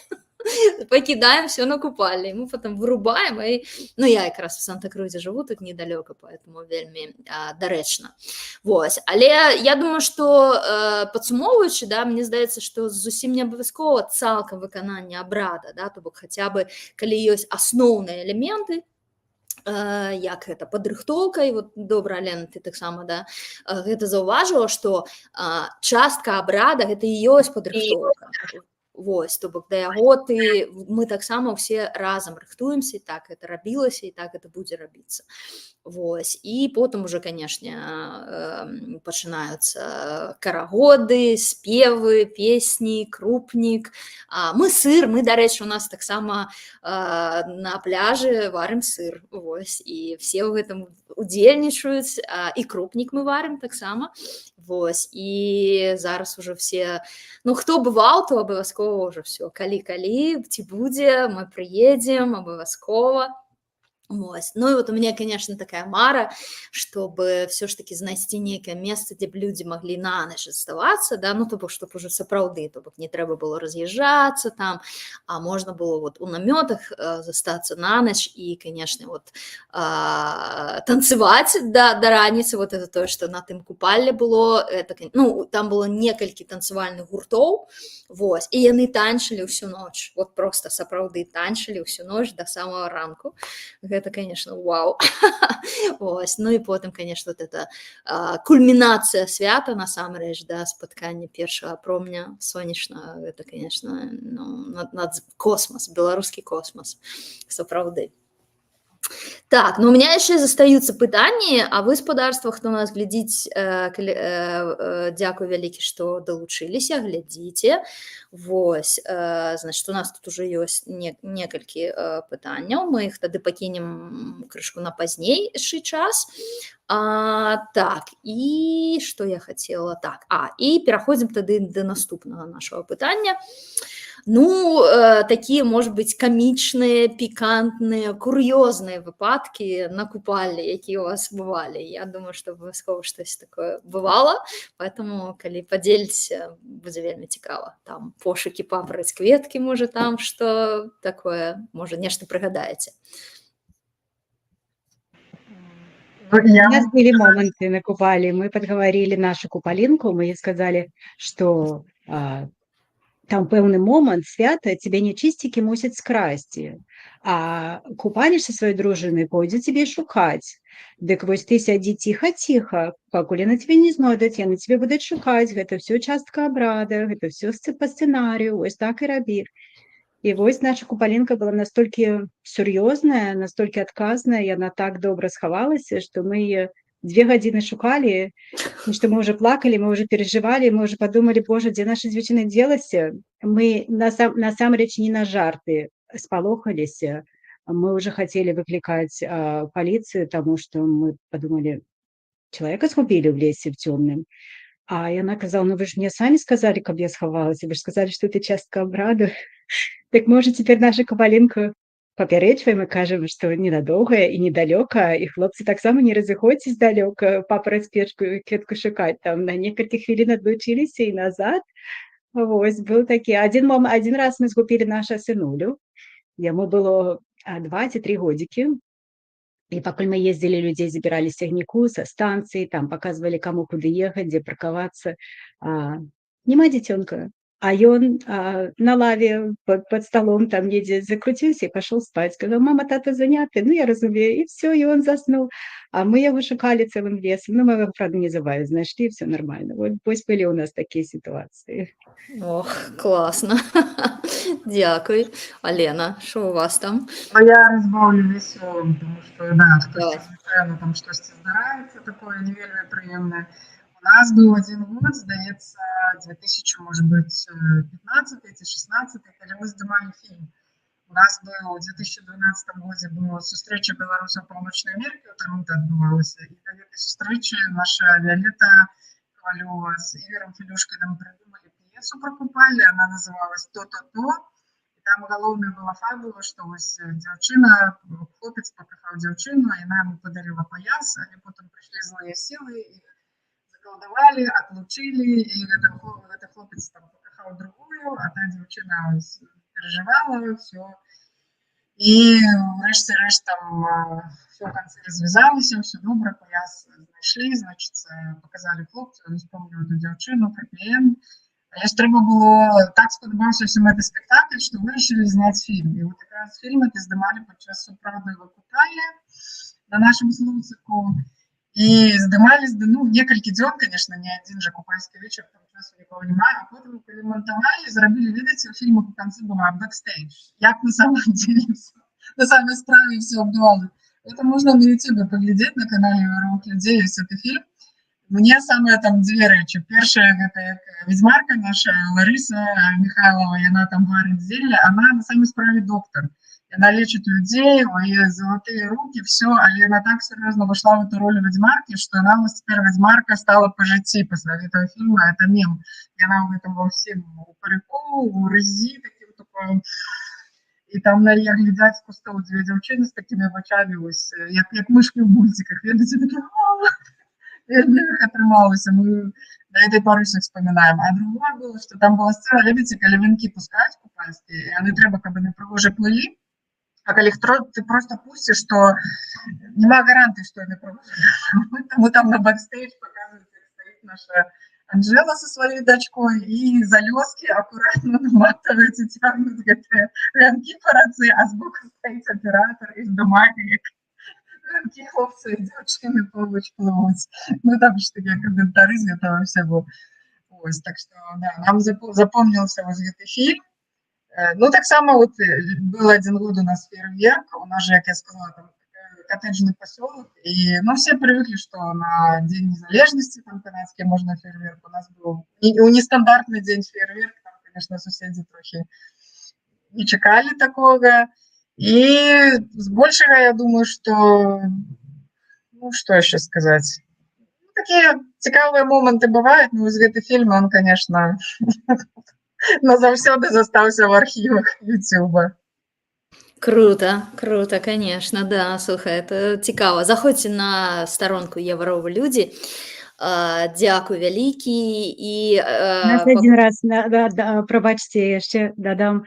пакідаем всё на купалле». Мы потом вырубаем, і, ну, я якраз у Санта-Крузе жыву, тут недалёка, поэтому вельмі дарэчна. Вось. Але я думаю, што, падсумоўваючы, да, мне здаецца, што зусім не абавязкова цалкам выкананне абрада, да, то бок хаця бы калі ёсць асноўныя элементы, як гэта падрыхтоўка, і вот добра, Алена, ты таксама, да, гэта заўважыла, што частка абрада гэта і ёсць падрыхтоўка. Вось, то бок да яго мы таксама ўсе разам рыхтуемся, і так это рабілася, і так это будзе рабіцца. Вось. І потым уже, канешне, пачынаюцца карагоды, спевы, песні, крупнік. Мы сыр, мы, дарэчы, у нас таксама на пляжы варым сыр. Вось, і все ў гэтым удзельнічаюць, і крупнік мы варым таксама. Вось, і зараз ужо все, ну, хто бываў, то абавязкова ўжо всё. Калі-калі, ці будзе, мы прыедзем абавязкова. Вось. Ну і вот у меня, конечно, такая мара, чтобы всё ж таки знайсці нейкае месца, дзе б людзі маглі на ноч заставацца, да, ну, то бок чтоб уже сапраўды, то бок не трэба было раз'язджацца там, а можна было вот у намётах застацца на ноч і, конечно, вот, танцеваць да раніцы. Вот это тое, што на тым Купалле было, это, ну, там было некалькі танцавальных гуртоў, вось, і яны танчылі ўсю ноч, вот просто сапраўды танчылі ўсю ноч да самага ранку. Гэта, конечно, вау. Вось. Ну і потым, конечно, вот это кульмінацыя свята насамрэч, да, спатканне першага промня сонечнага, гэта, конечно, ну, над космас, беларускі космас, сапраўды. Так, ну, у меня яшчэ застаюцца пытанні, а вы, спадарства, хто нас глядзіць, дзякуй вялікі, што далучыліся, глядзіце. Вось, значит, у нас тут уже ёсць некалькі пытанняў, мы іх тады пакінем крышку на пазнейшы час. Так, і што я хацела? Так, і пераходзім тады да наступнага нашага пытання. Ну, такія, может быть, камічныя, пікантныя, кур'ёзныя выпадкі на Купаллі, якія ў вас бывалі. Я думаю, што абавязкова штось такое бывала, поэтому, калі падзеліцеся, будзе вельмі цікава. Там пошукі папараць кветкі, можа, там што такое, можа, нешта прыгадаеце. Ну, я У нас могу были сказать моманты на Купале. Мы подговорили нашу купалинку, мы ей сказали, что там пэўны момант свята цябе нячысцікі мусяць скрасці, а купаліш са сваёй дружынай пойдзе цябе шукаць. Дык вось ты сядзі ціха-ціха, пакуль яны цябе не знойдуць, яны цябе будуць шукаць, гэта ўсё частка абрада, гэта ўсё па сцэнарыю, вось так і рабі. І вось наша купалінка была настолькі сур'ёзная, настолькі адказная, яна так добра схавалася, што мы яе 2 гадзіны шукалі, і што мы уже плакалі, мы уже переживали, мы уже подумали: "Боже, дзе наша дзяўчына дзелася?" Мы насамрэч не на жарты спалохаліся. Мы уже хацелі выклікаць паліцыю, таму што мы подумали: человека згубілі ў лесе в цёмным. А яна казала: "Ну вы ж мне самі сказалі, каб я схавалася, вы ж сказалі, што это частка абраду". Так можа, цяпер нашу купалінку папярэджваем і кажам, што ненадоўга і недалёка, і хлопцы таксама не разыходзьцесь далёка папараць печку кветку шукаць, там на некалькі хвілін адлучыліся і назад. Вось быў такі адзін раз мы згубілі наша сынулю. Яму было 2 ці 3 годзікі. І пакуль мы ездзілі, людзей забіралі з цягніку, са станцыі, там паказвалі, каму куды ехаць, дзе паркавацца. Няма дзіцёнка, а ён на лаве пад сталом там недзе закруціўся і пашоў спаць. Сказаў: "Мама, тата заняты". Ну, я разумею, і всё, і он заснуў. А мы яго шукалі цэлым лесам. Ну, мы яго, правда, неўзабаве знайшлі, всё нормально. Вот вось былі ў нас такія сітуацыі. Ох, класна. Дзякуй. Алена, што у вас там? Ну, я разбаўлю вясёлым, тому што, да, хтосьці, Давай. звычайна, там штосьці здараецца такое не вельмі прыемнае. У нас быў адзін год, здаецца, 2000, может быть, 15 ці 16, калі мы здымалі фільм. У нас быў у 2012 годзе была сустрэча беларусаў Паўночнай Амерыкі, у Таронта адбывалася. І на гэтай сустрэчы наша Віялета Кавалёва з Ігарам Філюшкіным прыдумалі п'есу пра Купалле, она называлась «То-то-то». І там галоўная была фабула, што вось дзяўчына, хлопец пакахаў дзяўчыну, а яна яму падарыла паяс, але потым прыйшлі злыя сілы і закалдавалі, отлучили, і гэты хлопец там пакахаў другую, а та дзяўчына переживала всё. І ўрэшце рэшт там всё ў канцы развязалася, всё добра, паяс знайшлі, значыцца, паказалі хлопцу, ён успомніў эту дзяўчыну, хэппі-энд. Але ж трэба было, так спадабаўся ўсім гэты спектакль, што вырашылі зняць фільм. І вот якраз фільм гэты здымалі падчас сапраўднага Купалля на нашым Слуцыку. І здымалі, ну, некалькі дзён, конечно, не адзін жа купальскі вечар, там часу нікога няма, а потым, калі мантавалі, зрабілі, ведаеце, у фільмах у канцы бывае бэкстэйдж, як на самом деле всё, на самой справе всё адбывалася. Это можно на YouTube паглядзець, на канале «Вяровых людзей» ёсць гэты фільм. Мне самыя там дзве рэчы. Першае, гэта як ведзьмарка наша Ларыса Михайлова, яна там варыць зелле, она на самой справе доктор. Яна лечит людей, у яе залатыя руки, всё, але яна так сур'ёзна вошла в эту роль ведзьмаркі, што яна у нас теперь ведзьмарка стала па жыцці пасля гэтага фільма, это мем. Яна ў гэтым ва ўсім у парыку, у рызі, такім таком. І там на яе глядзяць з кустоў дзве дзяўчыны з такімі вачамі вось, як мышкі ў мульціках, ведаеце, такі: Вельмі іх атрымалася, мы да этой поры всех вспоминаем. А другое было, что там была сцена, ведаеце, калі венкі пускаюць купальскія, і яны трэба, каб яны прыгожа плылі, а калі іх ты просто пусціш, то няма гарантыі, што яны прыгожа. Таму там на бэкстэйдж показывают, як стаіць наша Анжела со своей дочкой и за лёски аккуратно наматываюць і цягнуць гэтыя вянкі па рацэ, а збоку стаіць аператор і здымае, як вянкі хлопцы і дзяўчыны побач плывуць. Ну, там ж такія каментары з гэтага ўсяго. Вось, так что, да, нам запомнился вось гэты фільм. Ну, таксама вот был один год у нас фейерверк, у нас же, як я сказала, там коттеджный поселок, и, ну, все привыкли, что на День незалежнасці там канадский можно фейерверк. У нас был нестандартный день фейерверк, там, конечно, соседи трохі не чакалі такого. И с большего, я думаю, что, ну, что еще сказать? Ну, такие цікавыя моманты бывают, но вось гэты фильм, он, конечно, назаўсёды застаўся в архівах Ютуба. Круто, круто, конечно, да, слухай, это цікава. Заходзьце на старонку Еваровы людзі. Дзякуй вялікі і Нас адзін раз на, да, да, прабачце, яшчэ дадам,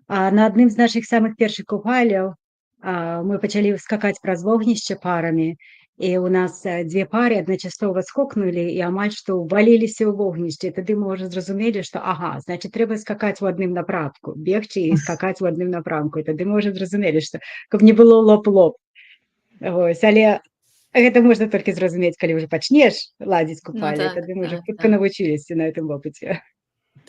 на адным з нашых самых першых купалляў, мы пачалі скакаць праз вогнішча парамі, і ў нас дзве пары адначасова скокнулі і амаль што ўваліліся ў вогнішча. І тады мы ўжо зразумелі, што ага, значит, трэба скакаць у адным напрамку, бегчы і скакаць у адным напрамку. І тады мы ўжо зразумелі, што каб не было лоб-лоб. Вось, але гэта можна толькі зразумець, калі ўжо пачнеш ладзіць Ну купалле, так, тады мы ўжо хутка навучыліся на гэтым вопыце.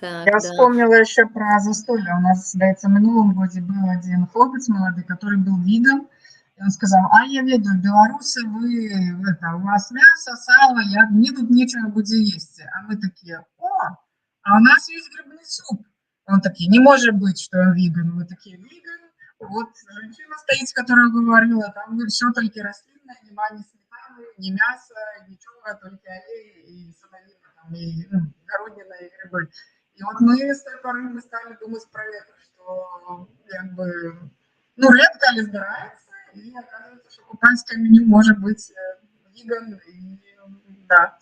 Я вспомнила еще про застолье. У нас, здаецца, в мінулым годзе был один хлопец молодой, который был веган. И он сказал: «А я ведаю, белорусы, вы, это, у вас мясо, сало, мне тут нечего будет есть». А мы такие: «О, а у нас есть грибный суп». Он такие: «Не может быть, что он веган». Мы такие: «Веган». Вот женщина стоит, которая говорила, там все только растительное, нема ни сметаны, ни мяса, ничего, только алей и садовина, там, и, ну, городина, и грибы. И вот мы с той поры мы стали думать про это, что как бы, ну, редко ли здараецца, и оказывается, что купальское меню может быть веган, и да.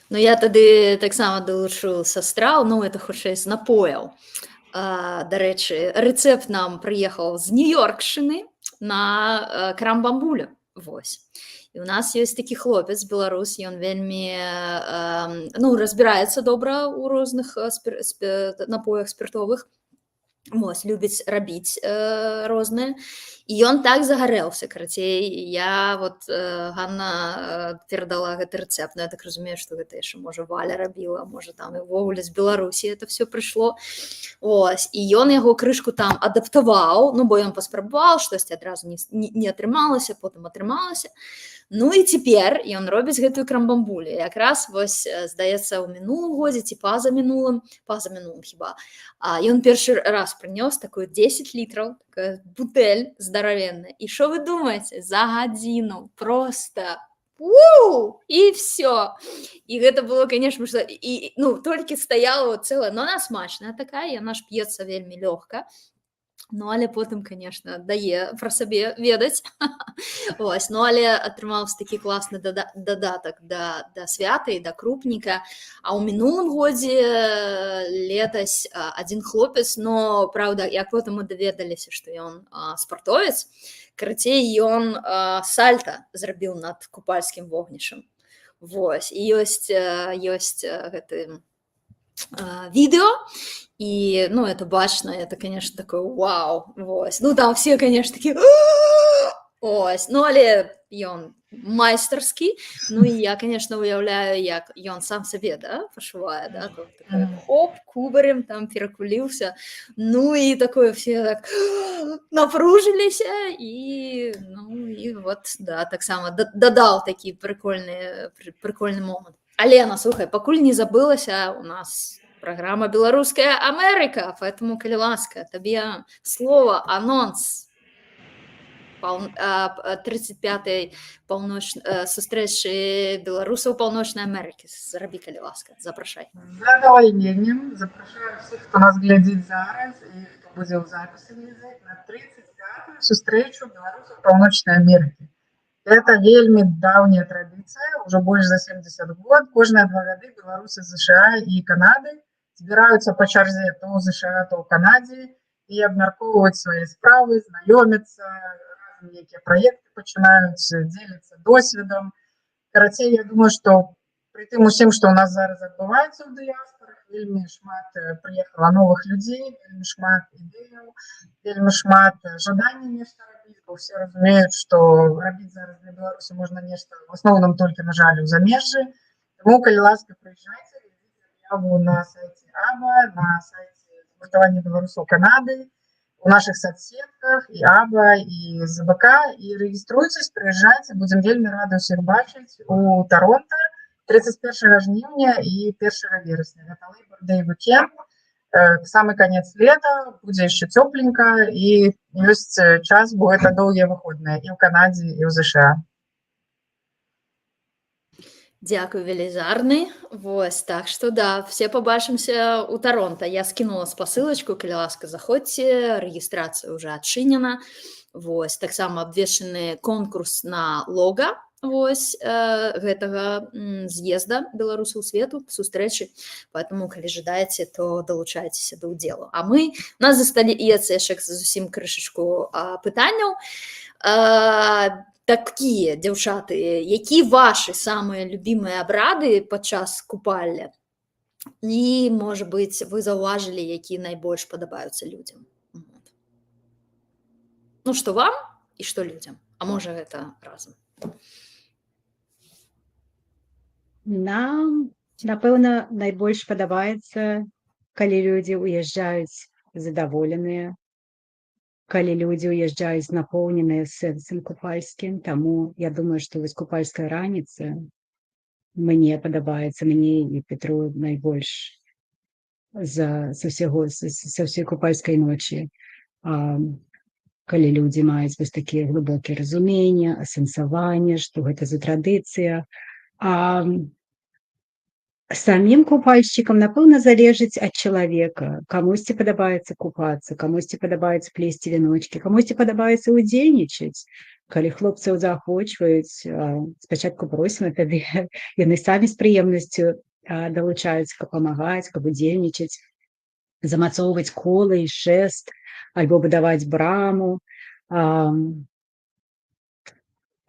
Ну, я тады таксама далучу са страў, ну, это хутчэй з напояў. Дарэчы, рэцэпт нам прыехаў з Нью-Йоркшыны на крамбамбулю. Вось. І у нас ёсць такі хлопец беларус, ён вельмі ну, разбіраецца добра ў розных напоях спіртовых. Вось, любіць рабіць розныя. І ён так загарэлся, карацей, я вот Ганна перадала гэты рэцэпт, но я так разумею, што гэта яшчэ, можа, Валя рабіла, можа, там і ўвогуле з Беларусі это всё прыйшло. Ось, і ён яго крышку там адаптаваў, ну, бо ён паспрабаваў, штосьці адразу не атрымалася, потым атрымалася. Ну і цяпер ён робіць гэтую крамбамбулю. Якраз вось, здаецца, ў мінулым годзе ці пазамінулым, пазамінулым хіба, ён першы раз прынёс такую 10 літраў, такая бутэль здаравенная. І што вы думаеце? За гадзіну просто у і всё. І гэта было, конечно, што і, ну, толькі стаяла цэлая, но она смачная такая, яна ж п'ецца вельмі лёгка. Ну, але потым, конечно, дае пра сабе ведаць. Вось, ну, але атрымаўся такі класны дадатак да свята і да крупніка. А ў мінулым годзе, летась, адзін хлопец, но, праўда, як потым мы даведаліся, што ён спартовец, карацей, ён сальта зрабіў над купальскім вогнішчам. Вось, і ёсць гэты відэо, і, ну, это бачна, это, конечно, такое вау, вось. Ну, там все, конечно, такія: Ось, ну, але ён майстарскі. Ну, і я, конечно, уяўляю, як ён сам сабе, да, пашывае, да, тут такой хоп, кубарем там перакуліўся. Ну і такое все так напружыліся і, ну, і вот, да, таксама дадаў такі прыкольны момант. Алена, слухай, пакуль не забылася, у нас праграма «Беларуская Амерыка», поэтому, калі ласка, табе слова, анонс 35-й сустрэчы беларусаў Паўночнай Амерыкі. Зрабі, калі ласка, запрашай. З задавальненнем запрашаю всех, хто нас глядзіць зараз і хто будзе ў запісе глядзець, на 35-ю сустрэчу беларусаў Паўночнай Амерыкі. Это вельмі даўняя традыцыя, ўжо больш за 70 год. Кожныя 2 гады беларусы ЗША і Канады збіраюцца па чарзе, то ў ЗША, то ў Канадзе, і абмяркоўваюць свае справы, знаёмяцца, разам нейкія праекты пачынаюць, дзеляцца досведам. Карацей, я думаю, што пры тым усім, што ў нас зараз адбываецца ў дыяспорах, вельмі шмат прыехала новых людзей, вельмі шмат ідэяў, вельмі шмат жадання нешта рабіць, бо ўсе разумеюць, што рабіць зараз для Беларусі можна нешта в асноўным толькі, на жаль, у замежжы. Таму, калі ласка, прыязджайце, глядзіце аб'яву на сайце АБА, на сайце Згуртавання беларусаў Канады, у нашых соцсетках і АБА, і ЗБК, і рэгіструйцесь, прыязджайце, будзем вельмі рады ўсіх бачыць у Таронта 31 жніўня і 1 верасня. Гэта Labor Day weekend, самы канец лета, будзе яшчэ цёпленька і ёсць час, бо гэта доўгія выходныя і ў Канадзе, і ў ЗША. Дзякуй велізарны. Вось, так што да, все пабачымся ў Таронта. Я скінула спасылачку, калі ласка, заходзьце, рэгістрацыя ўжо адчынена. Вось, таксама абвешчаны конкурс на лога, вось, гэтага з'езда беларусаў свету, сустрэчы. Поэтому, калі жадаеце, то далучайцеся да ўдзелу. А мы, у нас застаецца яшчэ зусім крышачку пытанняў. Такія, дзяўчаты, які вашы самыя любімыя абрады падчас Купалля? І, можа быць, вы заўважылі, які найбольш падабаюцца людзям? Вот. Ну, што вам і што людзям? А можа, гэта разам? Нам, напэўна, найбольш падабаецца, калі людзі ўязджаюць задаволеныя, калі людзі ўязджаюць напоўненыя сэнсам купальскім. Таму я думаю, што вось купальская раніца мне падабаецца, мне і Петру, найбольш за са ўсяго са ўсёй купальскай ночы. Калі людзі маюць вось такія глыбокія разуменне, асэнсаванне, што гэта за традыцыя. А самім купальшчыкам, напэўна, залежыць ад чалавека. Камусьці падабаецца купацца, камусьці падабаецца плесці вяночкі, камусьці падабаецца ўдзельнічаць. Калі хлопцаў заахвочваюць, спачатку просім, а тады яны самі з прыемнасцю далучаюцца, каб памагаць, каб удзельнічаць, замацоўваць колы і шэст альбо будаваць браму.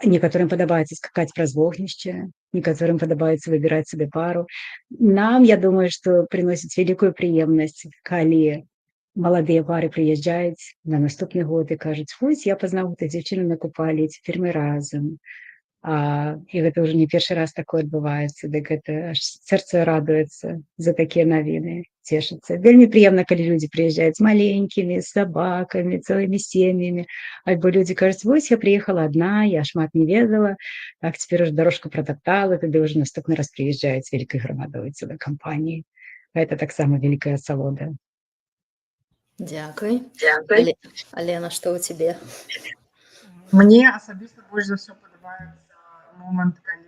Некаторым падабаецца скакаць праз вогнішча, некаторым падабаецца выбіраць сабе пару. Нам, я думаю, што прыносіць вялікую прыемнасць, калі маладыя пары прыязджаюць на наступны год і кажуць: «Вось я пазнаў гэту дзяўчыну на Купаллі, цяпер мы разам». І гэта ўжо не першы раз такое адбываецца, дык гэта аж сэрца радуецца за такія навіны, цешыцца. Вельмі прыемна, калі людзі прыязджаюць з маленькімі, з сабакамі, цэлымі сем'ямі, альбо людзі кажуць: «Вось я прыехала адна, я шмат не ведала, так цяпер ужо дарожку пратаптала», тады ўжо наступны раз прыязджаюць вялікай грамадой, цэлай кампаніяй. Гэта таксама вялікая асалода. Дзякуй. Дзякуй. Алена, што ў цябе? Мне асабіста больш за ўсё падабаецца момант, калі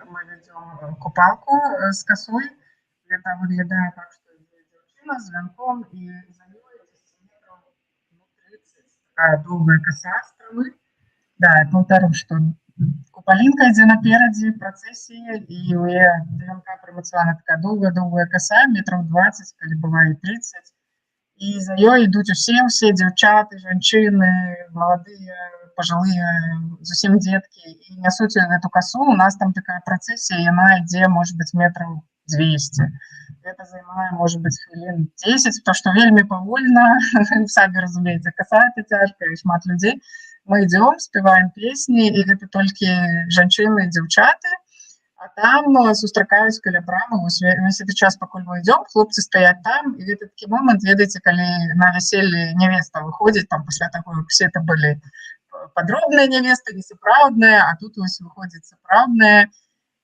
мы вядзём купалку з касой. Гэта выглядае так, што ідзе дзяўчына з вянком, і за ёй 10 метраў, ну, 30 такая доўгая каса з травы. Да, я паўтару, што купалінка ідзе наперадзе працэсіі, і ў яе да вянка прымацавана такая доўгая-доўгая каса, метраў 20, калі бывае 30. І за ёй ідуць усе дзяўчаты, жанчыны, маладыя, пажылыя, зусім дзеткі, і нясуць гэту касу. У нас там такая працэсія, яна ідзе, может быть, метраў 200. Это займае, может быть, хвілін 10, то што вельмі павольна, самі разумееце, каса — это цяжка, і шмат людзей. Мы ідзём, спяваем песні, і гэта толькі жанчыны і дзяўчаты, а там сустракаюць каля брамы. Вось весь гэты час, пакуль мы ідзём, хлопцы стаяць там, і гэта такі момант, ведаеце, калі на вяселлі нявеста выходзіць там пасля таго, як усе это былі падробныя нявесты, несапраўдныя, а тут вось выходзіць сапраўдная.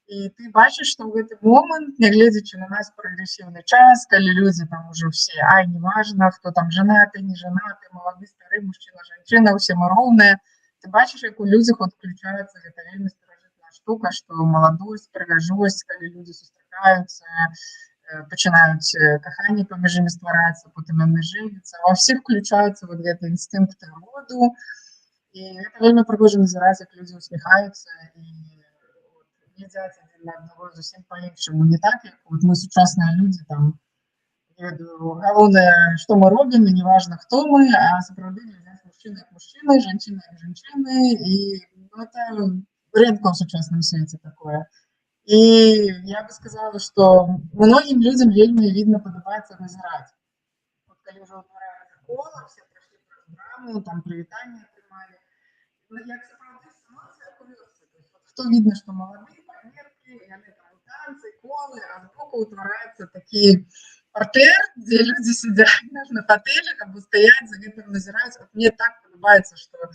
І ты бачыш, што ў гэты момант, нягледзячы на наш прагрэсіўны час, калі людзі там ужо ўсе, ай, неважна, хто там жанаты, не жанаты, малады, стары, мужчына, жанчына, усе мы роўныя. Ты бачыш, як у людзях адключаецца гэта вельмі старажытная штука, што маладосць, прыгажосць, калі людзі сустракаюцца, пачынаюць каханне паміж імі ствараецца, потым яны жэняцца. Ва ўсіх включаюцца вот гэты інстынкты роду. І гэта вельмі прыгожа назіраць, як людзі усміхаюцца і вот глядзяць адзін на аднаго зусім па-іншаму. Не так, як вот мы, сучасныя людзі, там, не ведаю, галоўнае, што мы робім, і неважна, хто мы, а сапраўды глядзяць мужчыны як мужчыны, жанчыны як жанчыны, і, ну, это рэдка ў сучасным свеце такое. І я бы сказала, што многім людзям вельмі відна падабаецца назіраць. Вот калі ўжо ўтвараецца кола, все прайшлі праз браму, там прывітанне атрымалі. Ну, як сапраўды становіцца як у вёсцы. То есть вот хто відно, што малады, панеркі, яны там танцы, колы, а збоку ўтвараецца такі партэр, дзе людзі сядзяць на фатэлях або стаяць, за гэтым назіраюць. Вот мне так падабаецца, што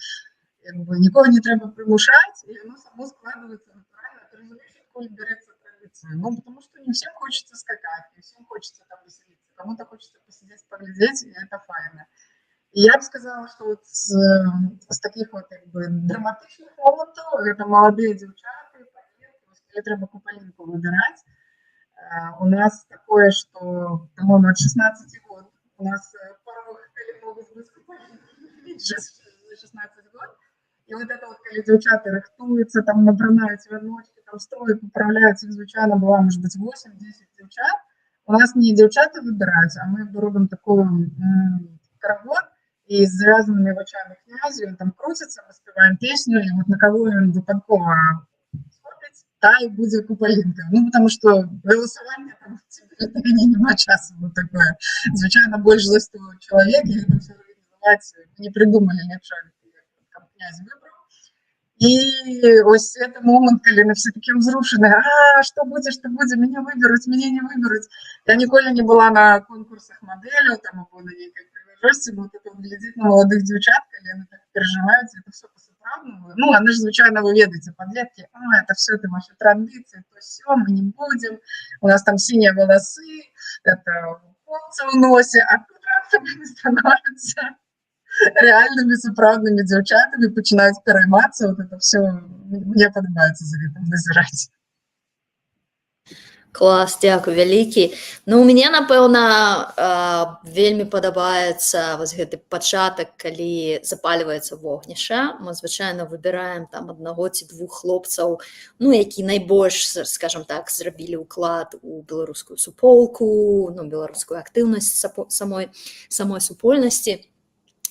як бы нікога не трэба прымушаць, і яно само складваецца натуральна. Ты разумееш, адкуль бярэцца традыцыя? Ну, потому что не всем хочется скакать, не всем хочется там веселиться, кому-то хочется посидеть, поглядеть, и это файна. І я б сказала, что вот з таких вот як бы драматычных момантаў гэта маладыя дзяўчаты, паненкі, вось калі трэба купалінку выбіраць. У нас такое, что, по-моему, от 16 год у нас порог, калі могуць быць купалінкі, 16 год. І вот это вот, калі дзяўчаты рыхтуюцца, там набранаюць вяночки, там строй папраўляюць, іх звычайна была, может быть, 8-10 дзяўчат. У нас не дзяўчаты выбіраюць, а мы робім такую карагод, і з завязанымі вачамі князь, ён там круціцца, мы спяваем песню, і вот на кого ён выпадкова схопіць, та і будзе купалінка. Ну, потому что галасаванне там няма часу на такое. Звычайна, больш за 100 чалавек, і гэта ўсё арганізаваць не придумалі лепшага, каб князь выбраў. І ось это момант, калі яны все такія ўзрушаныя: «А, што будзе, што будзе, мяне выберуць, мяне не выберуць?» Я ніколі не была на конкурсах мадэляў там або на нейкай прыгажосці, но вот это вот глядзець на маладых дзяўчат, калі яны так перажываюць, это всё па-сапраўднаму. Ну, яны ж, звычайна, вы ведаеце, падлеткі: «А, это всё, это ваши традиции, то всё, мы не будем, у нас там синие волосы, это кольца ў носе», а тут раптам яны становятся рэальнымі сапраўднымі дзяўчатамі, пачынаюць пераймацца, вот это всё мне падабаецца за гэтым назіраць. Клас, дзякуй вялікі. Ну, мне, напэўна, вельмі падабаецца вось гэты пачатак, калі запальваецца вогнішча. Мы звычайна выбіраем там аднаго ці двух хлопцаў, ну, які найбольш, скажем так, зрабілі ўклад у беларускую суполку, ну, беларускую актыўнасць самой супольнасці.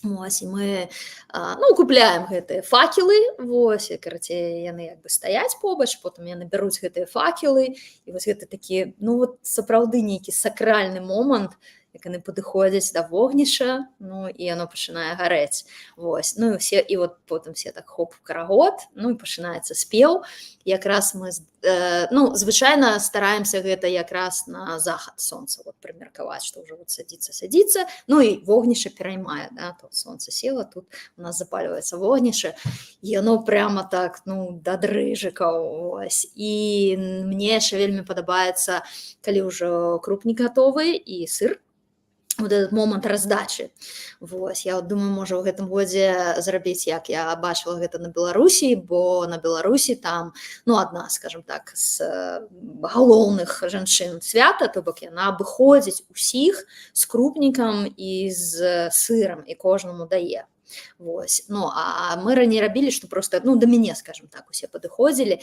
Вось, і мы, ну, купляем гэтыя факелы, вось, і, карацей, яны як бы стаяць побач, потым яны бяруць гэтыя факелы, і вось гэта такі, ну, вот сапраўды нейкі сакральны момант, як яны падыходзяць да вогнішча, ну, і яно пачынае гарэць. Вось, ну, і ўсе, і вот потым все так хоп, карагод, ну, і пачынаецца спеў. Якраз мы, ну, звычайна стараемся гэта якраз на захад сонца вот прымеркаваць, што ўжо вот садзіцца, садзіцца, ну, і вогнішча пераймае, да, тут сонца села, тут у нас запальваецца вогнішча, і яно прямо так, ну, да дрыжыкаў, вось. І мне яшчэ вельмі падабаецца, калі ўжо крупнік гатовы і сыр, вот этот момант раздачы. Вось, я вот думаю, можа, ў гэтым годзе зрабіць, як я бачыла гэта на Беларусі, бо на Беларусі там, ну, адна, скажем так, з галоўных жанчын свята, то бок яна абыходзіць усіх з крупнікам і з сырам і кожнаму дае. Вось. Ну, а мы раней рабілі, што просто, ну, да мяне, скажем так, усе падыходзілі.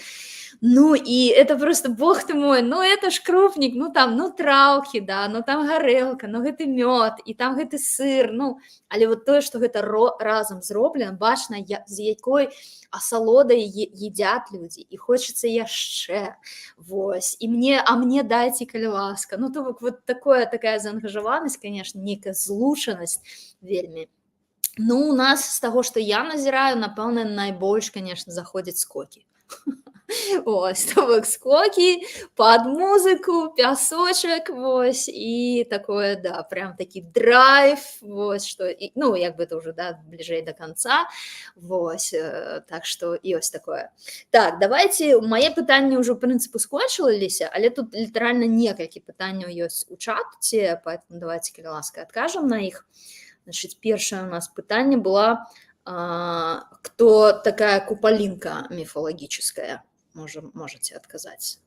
Ну, і это просто, бог ты мой, ну, это ж крупнік, ну, там, ну, траўкі, да, ну, там гарэлка, ну, гэты мёд, і там гэты сыр, ну, але вот тое, што гэта разам зроблена, бачна, з якой асалодай едят людзі, і хочацца яшчэ, вось, і мне, а мне дайце, калі ласка, ну, то бок вот такая заангажаванасць, конечно, нейкая злучанасць вельмі. Ну, у нас з таго, што я назіраю, напэўна, найбольш, конечно, заходзяць скокі. Вось, то бок скокі пад музыку, пясочак, вось, і такое, да, прям такі драйв, вось, што, і, ну, як бы это ўжо, да, бліжэй да канца, вось, так што ёсць такое. Так, давайте, мае пытанні ўжо, ў прынцыпу, скончыліся, але тут літаральна некалькі пытанняў ёсць у чаце, поэтому давайте, калі ласка, адкажам на іх. Значит, першае у нас пытанне была, кто такая купалинка мифологическая? Можете адказаць.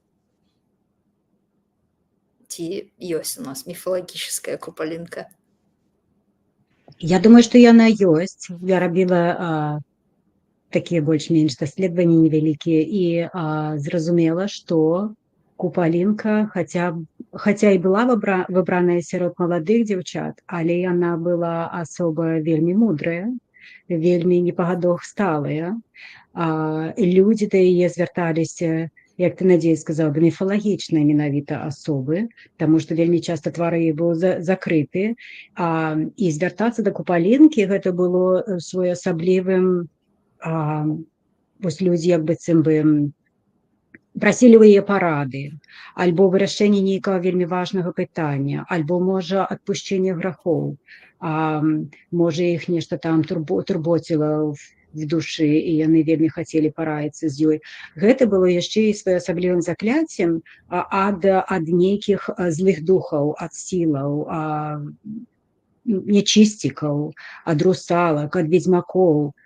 Ці ёсць у нас міфалагічная купалінка? Я думаю, што яна ёсць. Я рабіла такія больш-менш даследаванні невялікія і зразумела, што купалінка, хаця і была выбраная сярод маладых дзяўчат, але яна была асоба вельмі мудрая, вельмі не па гадах сталая. Людзі да яе звярталіся, як ты, Надзея, сказала, да міфалагічнай менавіта асобы, таму што вельмі часта твар яе быў закрыты. І звяртацца да купалінкі гэта было своеасаблівым, вось людзі як быццам бы прасілі ў яе парады, альбо вырашэнне нейкага вельмі важнага пытання, альбо, можа, адпушчэнне грахоў, можа, іх нешта там турботіла в душы, і яны вельмі хацелі параіцца з ёй. Гэта было яшчэ і своеасаблівым закляццем ад нейкіх злых духаў, ад сілаў, нячысцікаў, ад русалак, ад ведзьмакоў.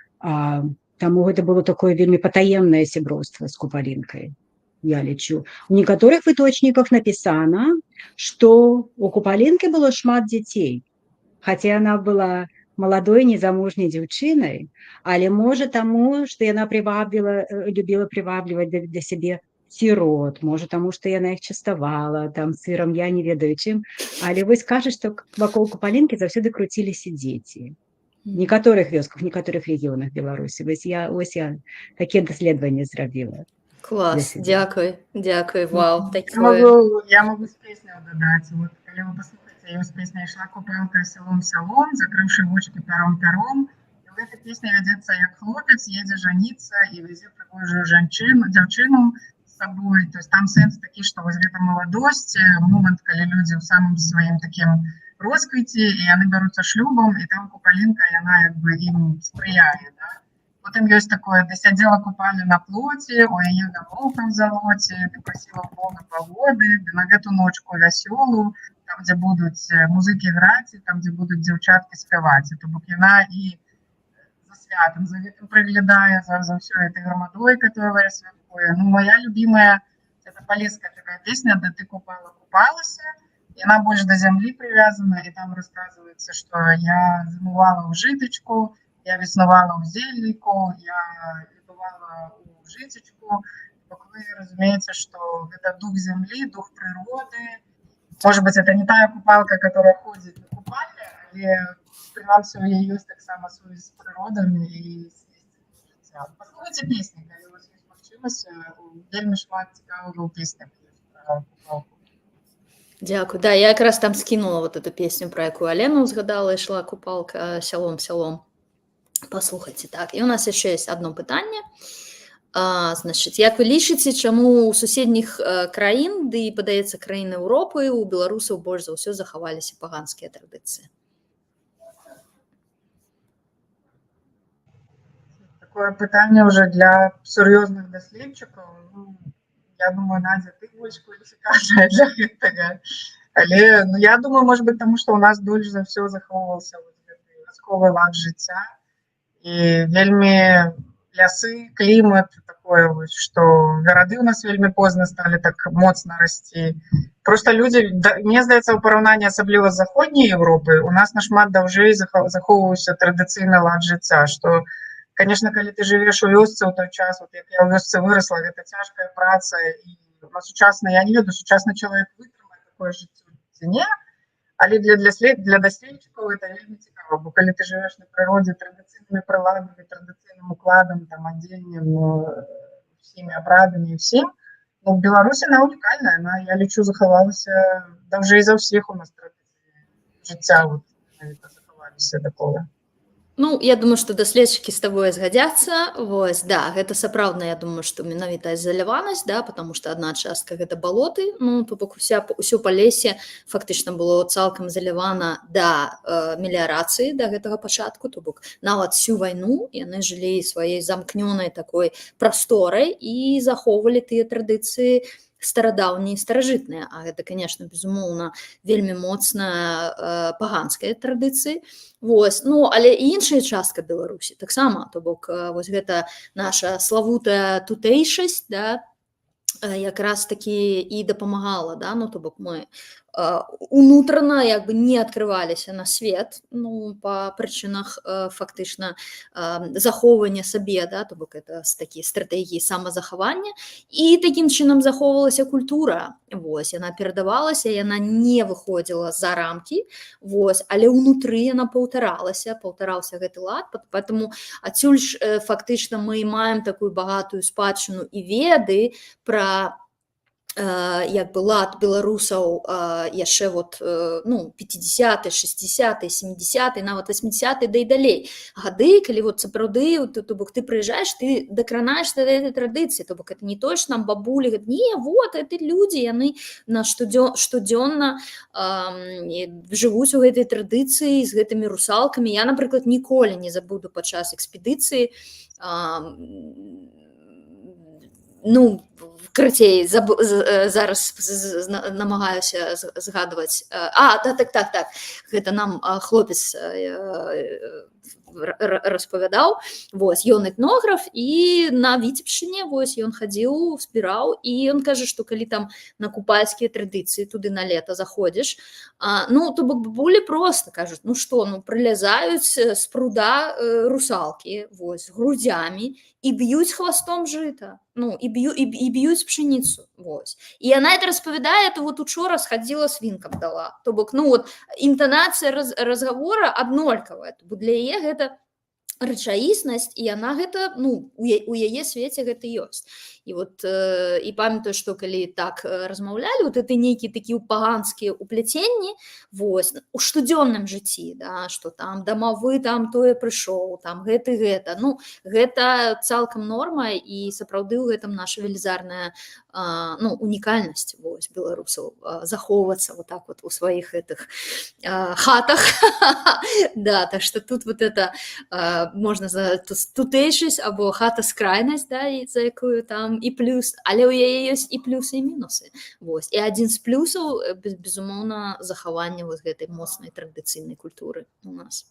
Таму гэта было такое вельмі патаемнае сяброўства з купалінкай, я лічу. У некаторых выточніках напісана, што у купалінкі было шмат дзяцей, хаця яна была маладой незамужняй дзяўчынай, але можа таму, што яна любіла прывабліваць для сябе сірот, можа таму, што яна іх частавала там сырам, я не ведаю чым, але вось кажуць, што вакол купалінкі заўсёды круціліся дзеці. В некаторых вёсках, в некаторых рэгіёнах Беларусі. Вось я такія даследаванні зрабіла Клас, для сябе. Дзякуй, дзякуй, вау, Я такое. могу з песняў дадаць. Вот, калі вы паслухаеце, ёсць песня «Ішла купалка селом селом, закрыўшы вочки пяром пяром». І ў гэтай песні вядзецца, як хлопец едзе жаніцца і вязе прыгожую жанчыну, дзяўчыну з сабой. То есть там сэнс такі, што вось гэта маладосць, момант, калі людзі ў самым сваім такім росквіце, і яны бяруцца шлюбам, і там купалінка, яна як бы ім спрыяе, да? Потым ёсць такое: «Да сядзела купалі на плоце, у яе галоўка ў залоце, ды прасіла Бога пагоды, ды на гэту ночку вясёлу, там, дзе будуць музыкі граць, і там, дзе будуць дзяўчаткі спяваць». То бок яна і за святам, за гэтым прыглядае, за ўсёй этой грамадой, которая святкуе. Ну, моя любимая, это палеская такая песня, «Да ты купала купалася». Яна больш да зямлі прывязана, і там рассказывается, что я зімувала ў жытачку, я веснавала ў зелліку, я літувала ў жыцечку. Бок вы разумееце, что гэта дух зямлі, дух прыроды. Может быть, это не тая купалка, которая ходит на купальне, але прынамсі у яе ёсць таксама сувязь з прыродамі і з жыццям. Паслухайце песні, калі у вас ёсць магчымасць, вельмі шмат цікавага ў песнях ёсць пра купалку. Дзякуй. Да, я якраз там скінула вот эту песню, про якую Алена узгадала, «Ішла купалка сялом сялом». Паслухайце, так. І у нас яшчэ есть одно пытанне. Значыць, як вы лічыце, чаму ў суседніх краін, ды і, падаецца, краіны Еўропы, у беларусаў больш за ўсё захаваліся паганскія традыцыі? Такое пытанне уже для сур'ёзных даследчыкаў. Ну, я думаю, Надя, ты больш кваліфікацыя для гэтага. Але, ну, я думаю, может быть, таму што ў нас дольш за ўсё захоўваўся вот гэты вясковы лад жыцця і вельмі лясы, клімат такое вось, што гарады ў нас вельмі позна сталі так моцна расці. Просто людзі, да, мне здаецца, ў параўнанні асабліва з заходняй Еўропай, у нас нашмат даўжэй захоўваўся традыцыйны лад жыцця, што, конечно, калі ты жывеш у вёсцы ў той час, вот як я ў вёсцы вырасла, гэта цяжкая праца, і на сучасны, я не ведаю, сучасны чалавек вытрымае такое жыццё ці не, але для даследчыкаў это вельмі цікава, бо калі ты жывеш на прыродзе традыцыйнымі прыладамі, традыцыйным укладам, там, адзеннем, усімі абрадамі і ўсім, ну, Беларусь, она унікальная, она, я лічу, захавалася даўжэй за ўсіх у нас традыцыі жыцця, вот, менавіта захаваліся такого. Ну, я думаю, што даследчыкі з табой згадзяцца. Вось, да, гэта сапраўдна, я думаю, што менавіта ізаляванасць, да, потому что адна частка гэта балоты, ну, то бок усё Палесе фактычна было цалкам ізалявана да меліярацыі, да гэтага пачатку, то бок нават всю вайну яны жылі сваёй замкнёнай такой прасторай і захоўвалі тыя традыцыі старадаўнія, старажытныя. А гэта, конечно, безумоўна, вельмі моцная паганская традыцыі. Вось. Ну, але і іншая частка Беларусі таксама, то бок вось гэта наша славутая тутэйшасць, да. Якраз такі і дапамагала, да, ну, то бок мы унутрана як бы не адкрываліся на свет, ну, па прычынах фактычна захоўвання сабе, да, то бок это такія стратэгіі самазахавання, і такім чынам захоўвалася культура. Вось, яна перадавалася, яна не выходзіла за рамкі, вось, але ўнутры яна паўтаралася, паўтараўся гэты лад, поэтому адсюль ж фактычна мы маем такую багатую спадчыну і веды пра як бы лад беларусаў яшчэ вот ну, 50, 60, 70, нават 80, да і далей гады, калі вот сапраўды вот, то бок ты прыязджаеш, ты дакранаешся да этой традыцыі, то бок это не то, что нам бабулі говорят: «Не, вот это людзі, яны на штодзённа жывуць у гэтай традыцыі з гэтымі русалкамі». Я, напрыклад, ніколі не забуду падчас экспедыцыі, ну, карацей, зараз намагаюся згадваць. А, так, гэта нам хлопец распавядаў. Вось, ён этнограф, і на Віцебшчыне, вось, ён хадзіў, збіраў, і ён кажа, што калі там на купальскія традыцыі туды на лета заходзіш, ну, то бок бабулі просто кажуць: «Ну што, ну, прылязаюць з пруда русалкі, вось, грудзямі і б'юць хвастом жыта, ну, і б'юць пшаніцу». Вось, і яна это распавядае, это вот учора схадзіла, свінкам дала, то бок, ну, вот інтанацыя разговора аднолькавая, то бок для яе гэта рэчаіснасць, і яна гэта, ну, у яе свеце гэта ёсць. І вот і памятаю, што калі так размаўлялі, вот это нейкія такія паганскія ўпляценні, вось, у штодзённым жыцці, да, што там дамавы там тое прыйшоў, там гэты гэта, ну, гэта цалкам норма, і сапраўды ў гэтым наша велізарная ну, унікальнасць, вось, беларусаў, захоўвацца вот так вот у сваіх гэтых хатах, да. Так что тут вот это можна за тутэйшасць або хата скрайнасць, да, і за якую там і плюс, але ў яе ёсць і плюсы, і мінусы. Вось, і адзін з плюсаў безумоўна, захаванне вось гэтай моцнай традыцыйнай культуры у нас.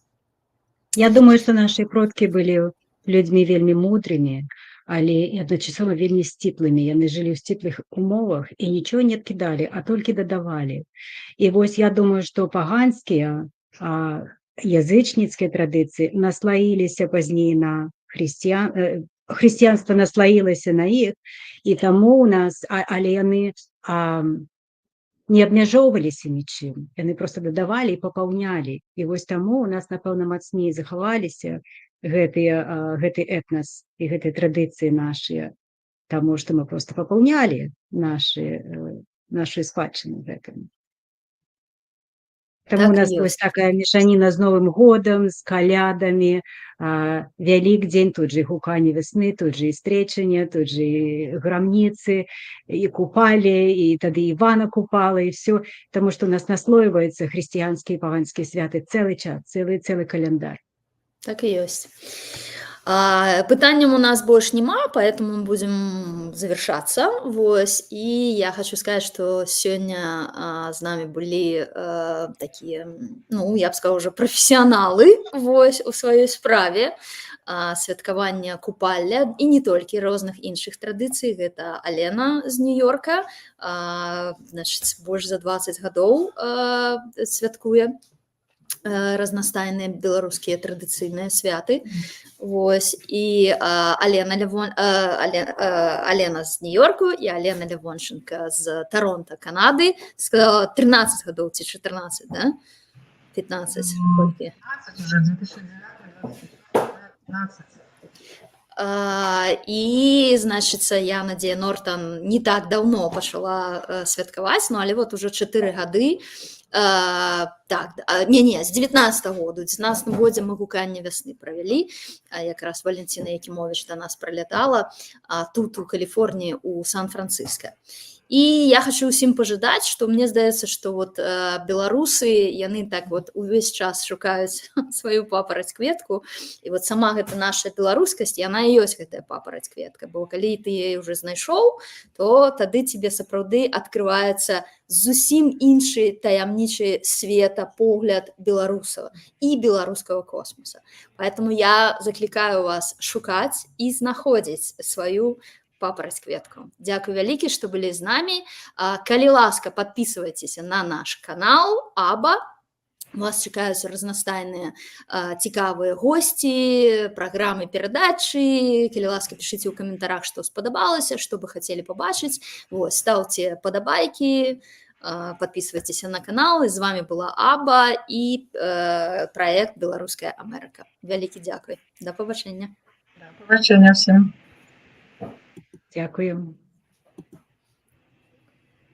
Я думаю, што нашы продкі былі людзьмі вельмі мудрымі, але і адначасова вельмі сціплымі. Яны жылі ў сціплых умовах і нічого не адкідалі, а толькі дадавалі. І вось я думаю, што паганскія, язычніцкія традыцыі наслаіліся пазней на хрысціянства наслаілася на іх, і таму у нас, але яны не абмяжоўваліся нічым. Яны просто дадавалі і папаўнялі. І вось таму у нас, напэўна, мацней захаваліся гэты этнас і гэтыя традыцыі нашыя, таму што мы просто папаўнялі нашу спадчыну гэтым. Таму Так у і нас вось ёсць. такая мешаніна з Новым годам, з калядамі, Вялікдзень, тут же і гуканне вясны, тут же і стрэчанне, тут же і грамніцы, і Купалле, і тады Івана Купала, і всё. Таму што у нас наслойваюцца хрысціянскія і паганскія святы цэлы час, цэлы каляндар. Так і ёсць. Пытанняў у нас больш няма, поэтому мы будзем завершацца. Вось. І я хочу сказать, што сёння з намі былі такія, ну, я б сказала, уже прафесіяналы, вось, у сваёй справе святкавання Купалля і не толькі, розных іншых традыцый. Гэта Алена з Нью-Йорка, значыць, больш за 20 гадоў святкуе разнастайныя беларускія традыцыйныя святы. Вось, і Алена Лявон, Алена з Нью-Йорку і Алена Лявончанка з Таронта, Канады. Сказала, 13 гадоў ці 14, да? 15, колькі? 15 уже, 2009, 15. І, значыцца, я, Надзея Нортан, не так даўно пачала святкаваць, ну, але вот уже 4 гады. Так, не, з 19 году. У 19 годзе мы гуканне вясны правялі, якраз Валянціна Якімовіч да нас прылятала, тут у Каліфорніі, у Сан-Францыска. І я хочу ўсім пажадаць, што мне здаецца, што вот беларусы, яны так вот увесь час шукаюць сваю папараць кветку, і вот сама гэта наша беларускасць, яна і ёсць гэтая папараць кветка, бо калі ты яе уже знайшоў, то тады тебе сапраўды открываецца зусім іншы таямнічы светапогляд беларусаў і беларускага космоса. Поэтому я заклікаю вас шукаць і знаходзіць сваю Папараць кветку. Дзякуй вялікі, што былі з намі. Калі ласка, падпісвайцеся на наш канал Аба. Вас чакаюць разнастайныя, цікавыя госці, праграмы, перадачы. Калі ласка, пішыце ў каментарах, што спадабалася, што бы хацелі пабачыць. Вось, стаўце падабайкі, падпісвайцеся на канал. І з вами была Аба і праект «Беларуская Амерыка». Вялікі дзякуй. Да пабачэння. Да пабачэння всем. Дзякую.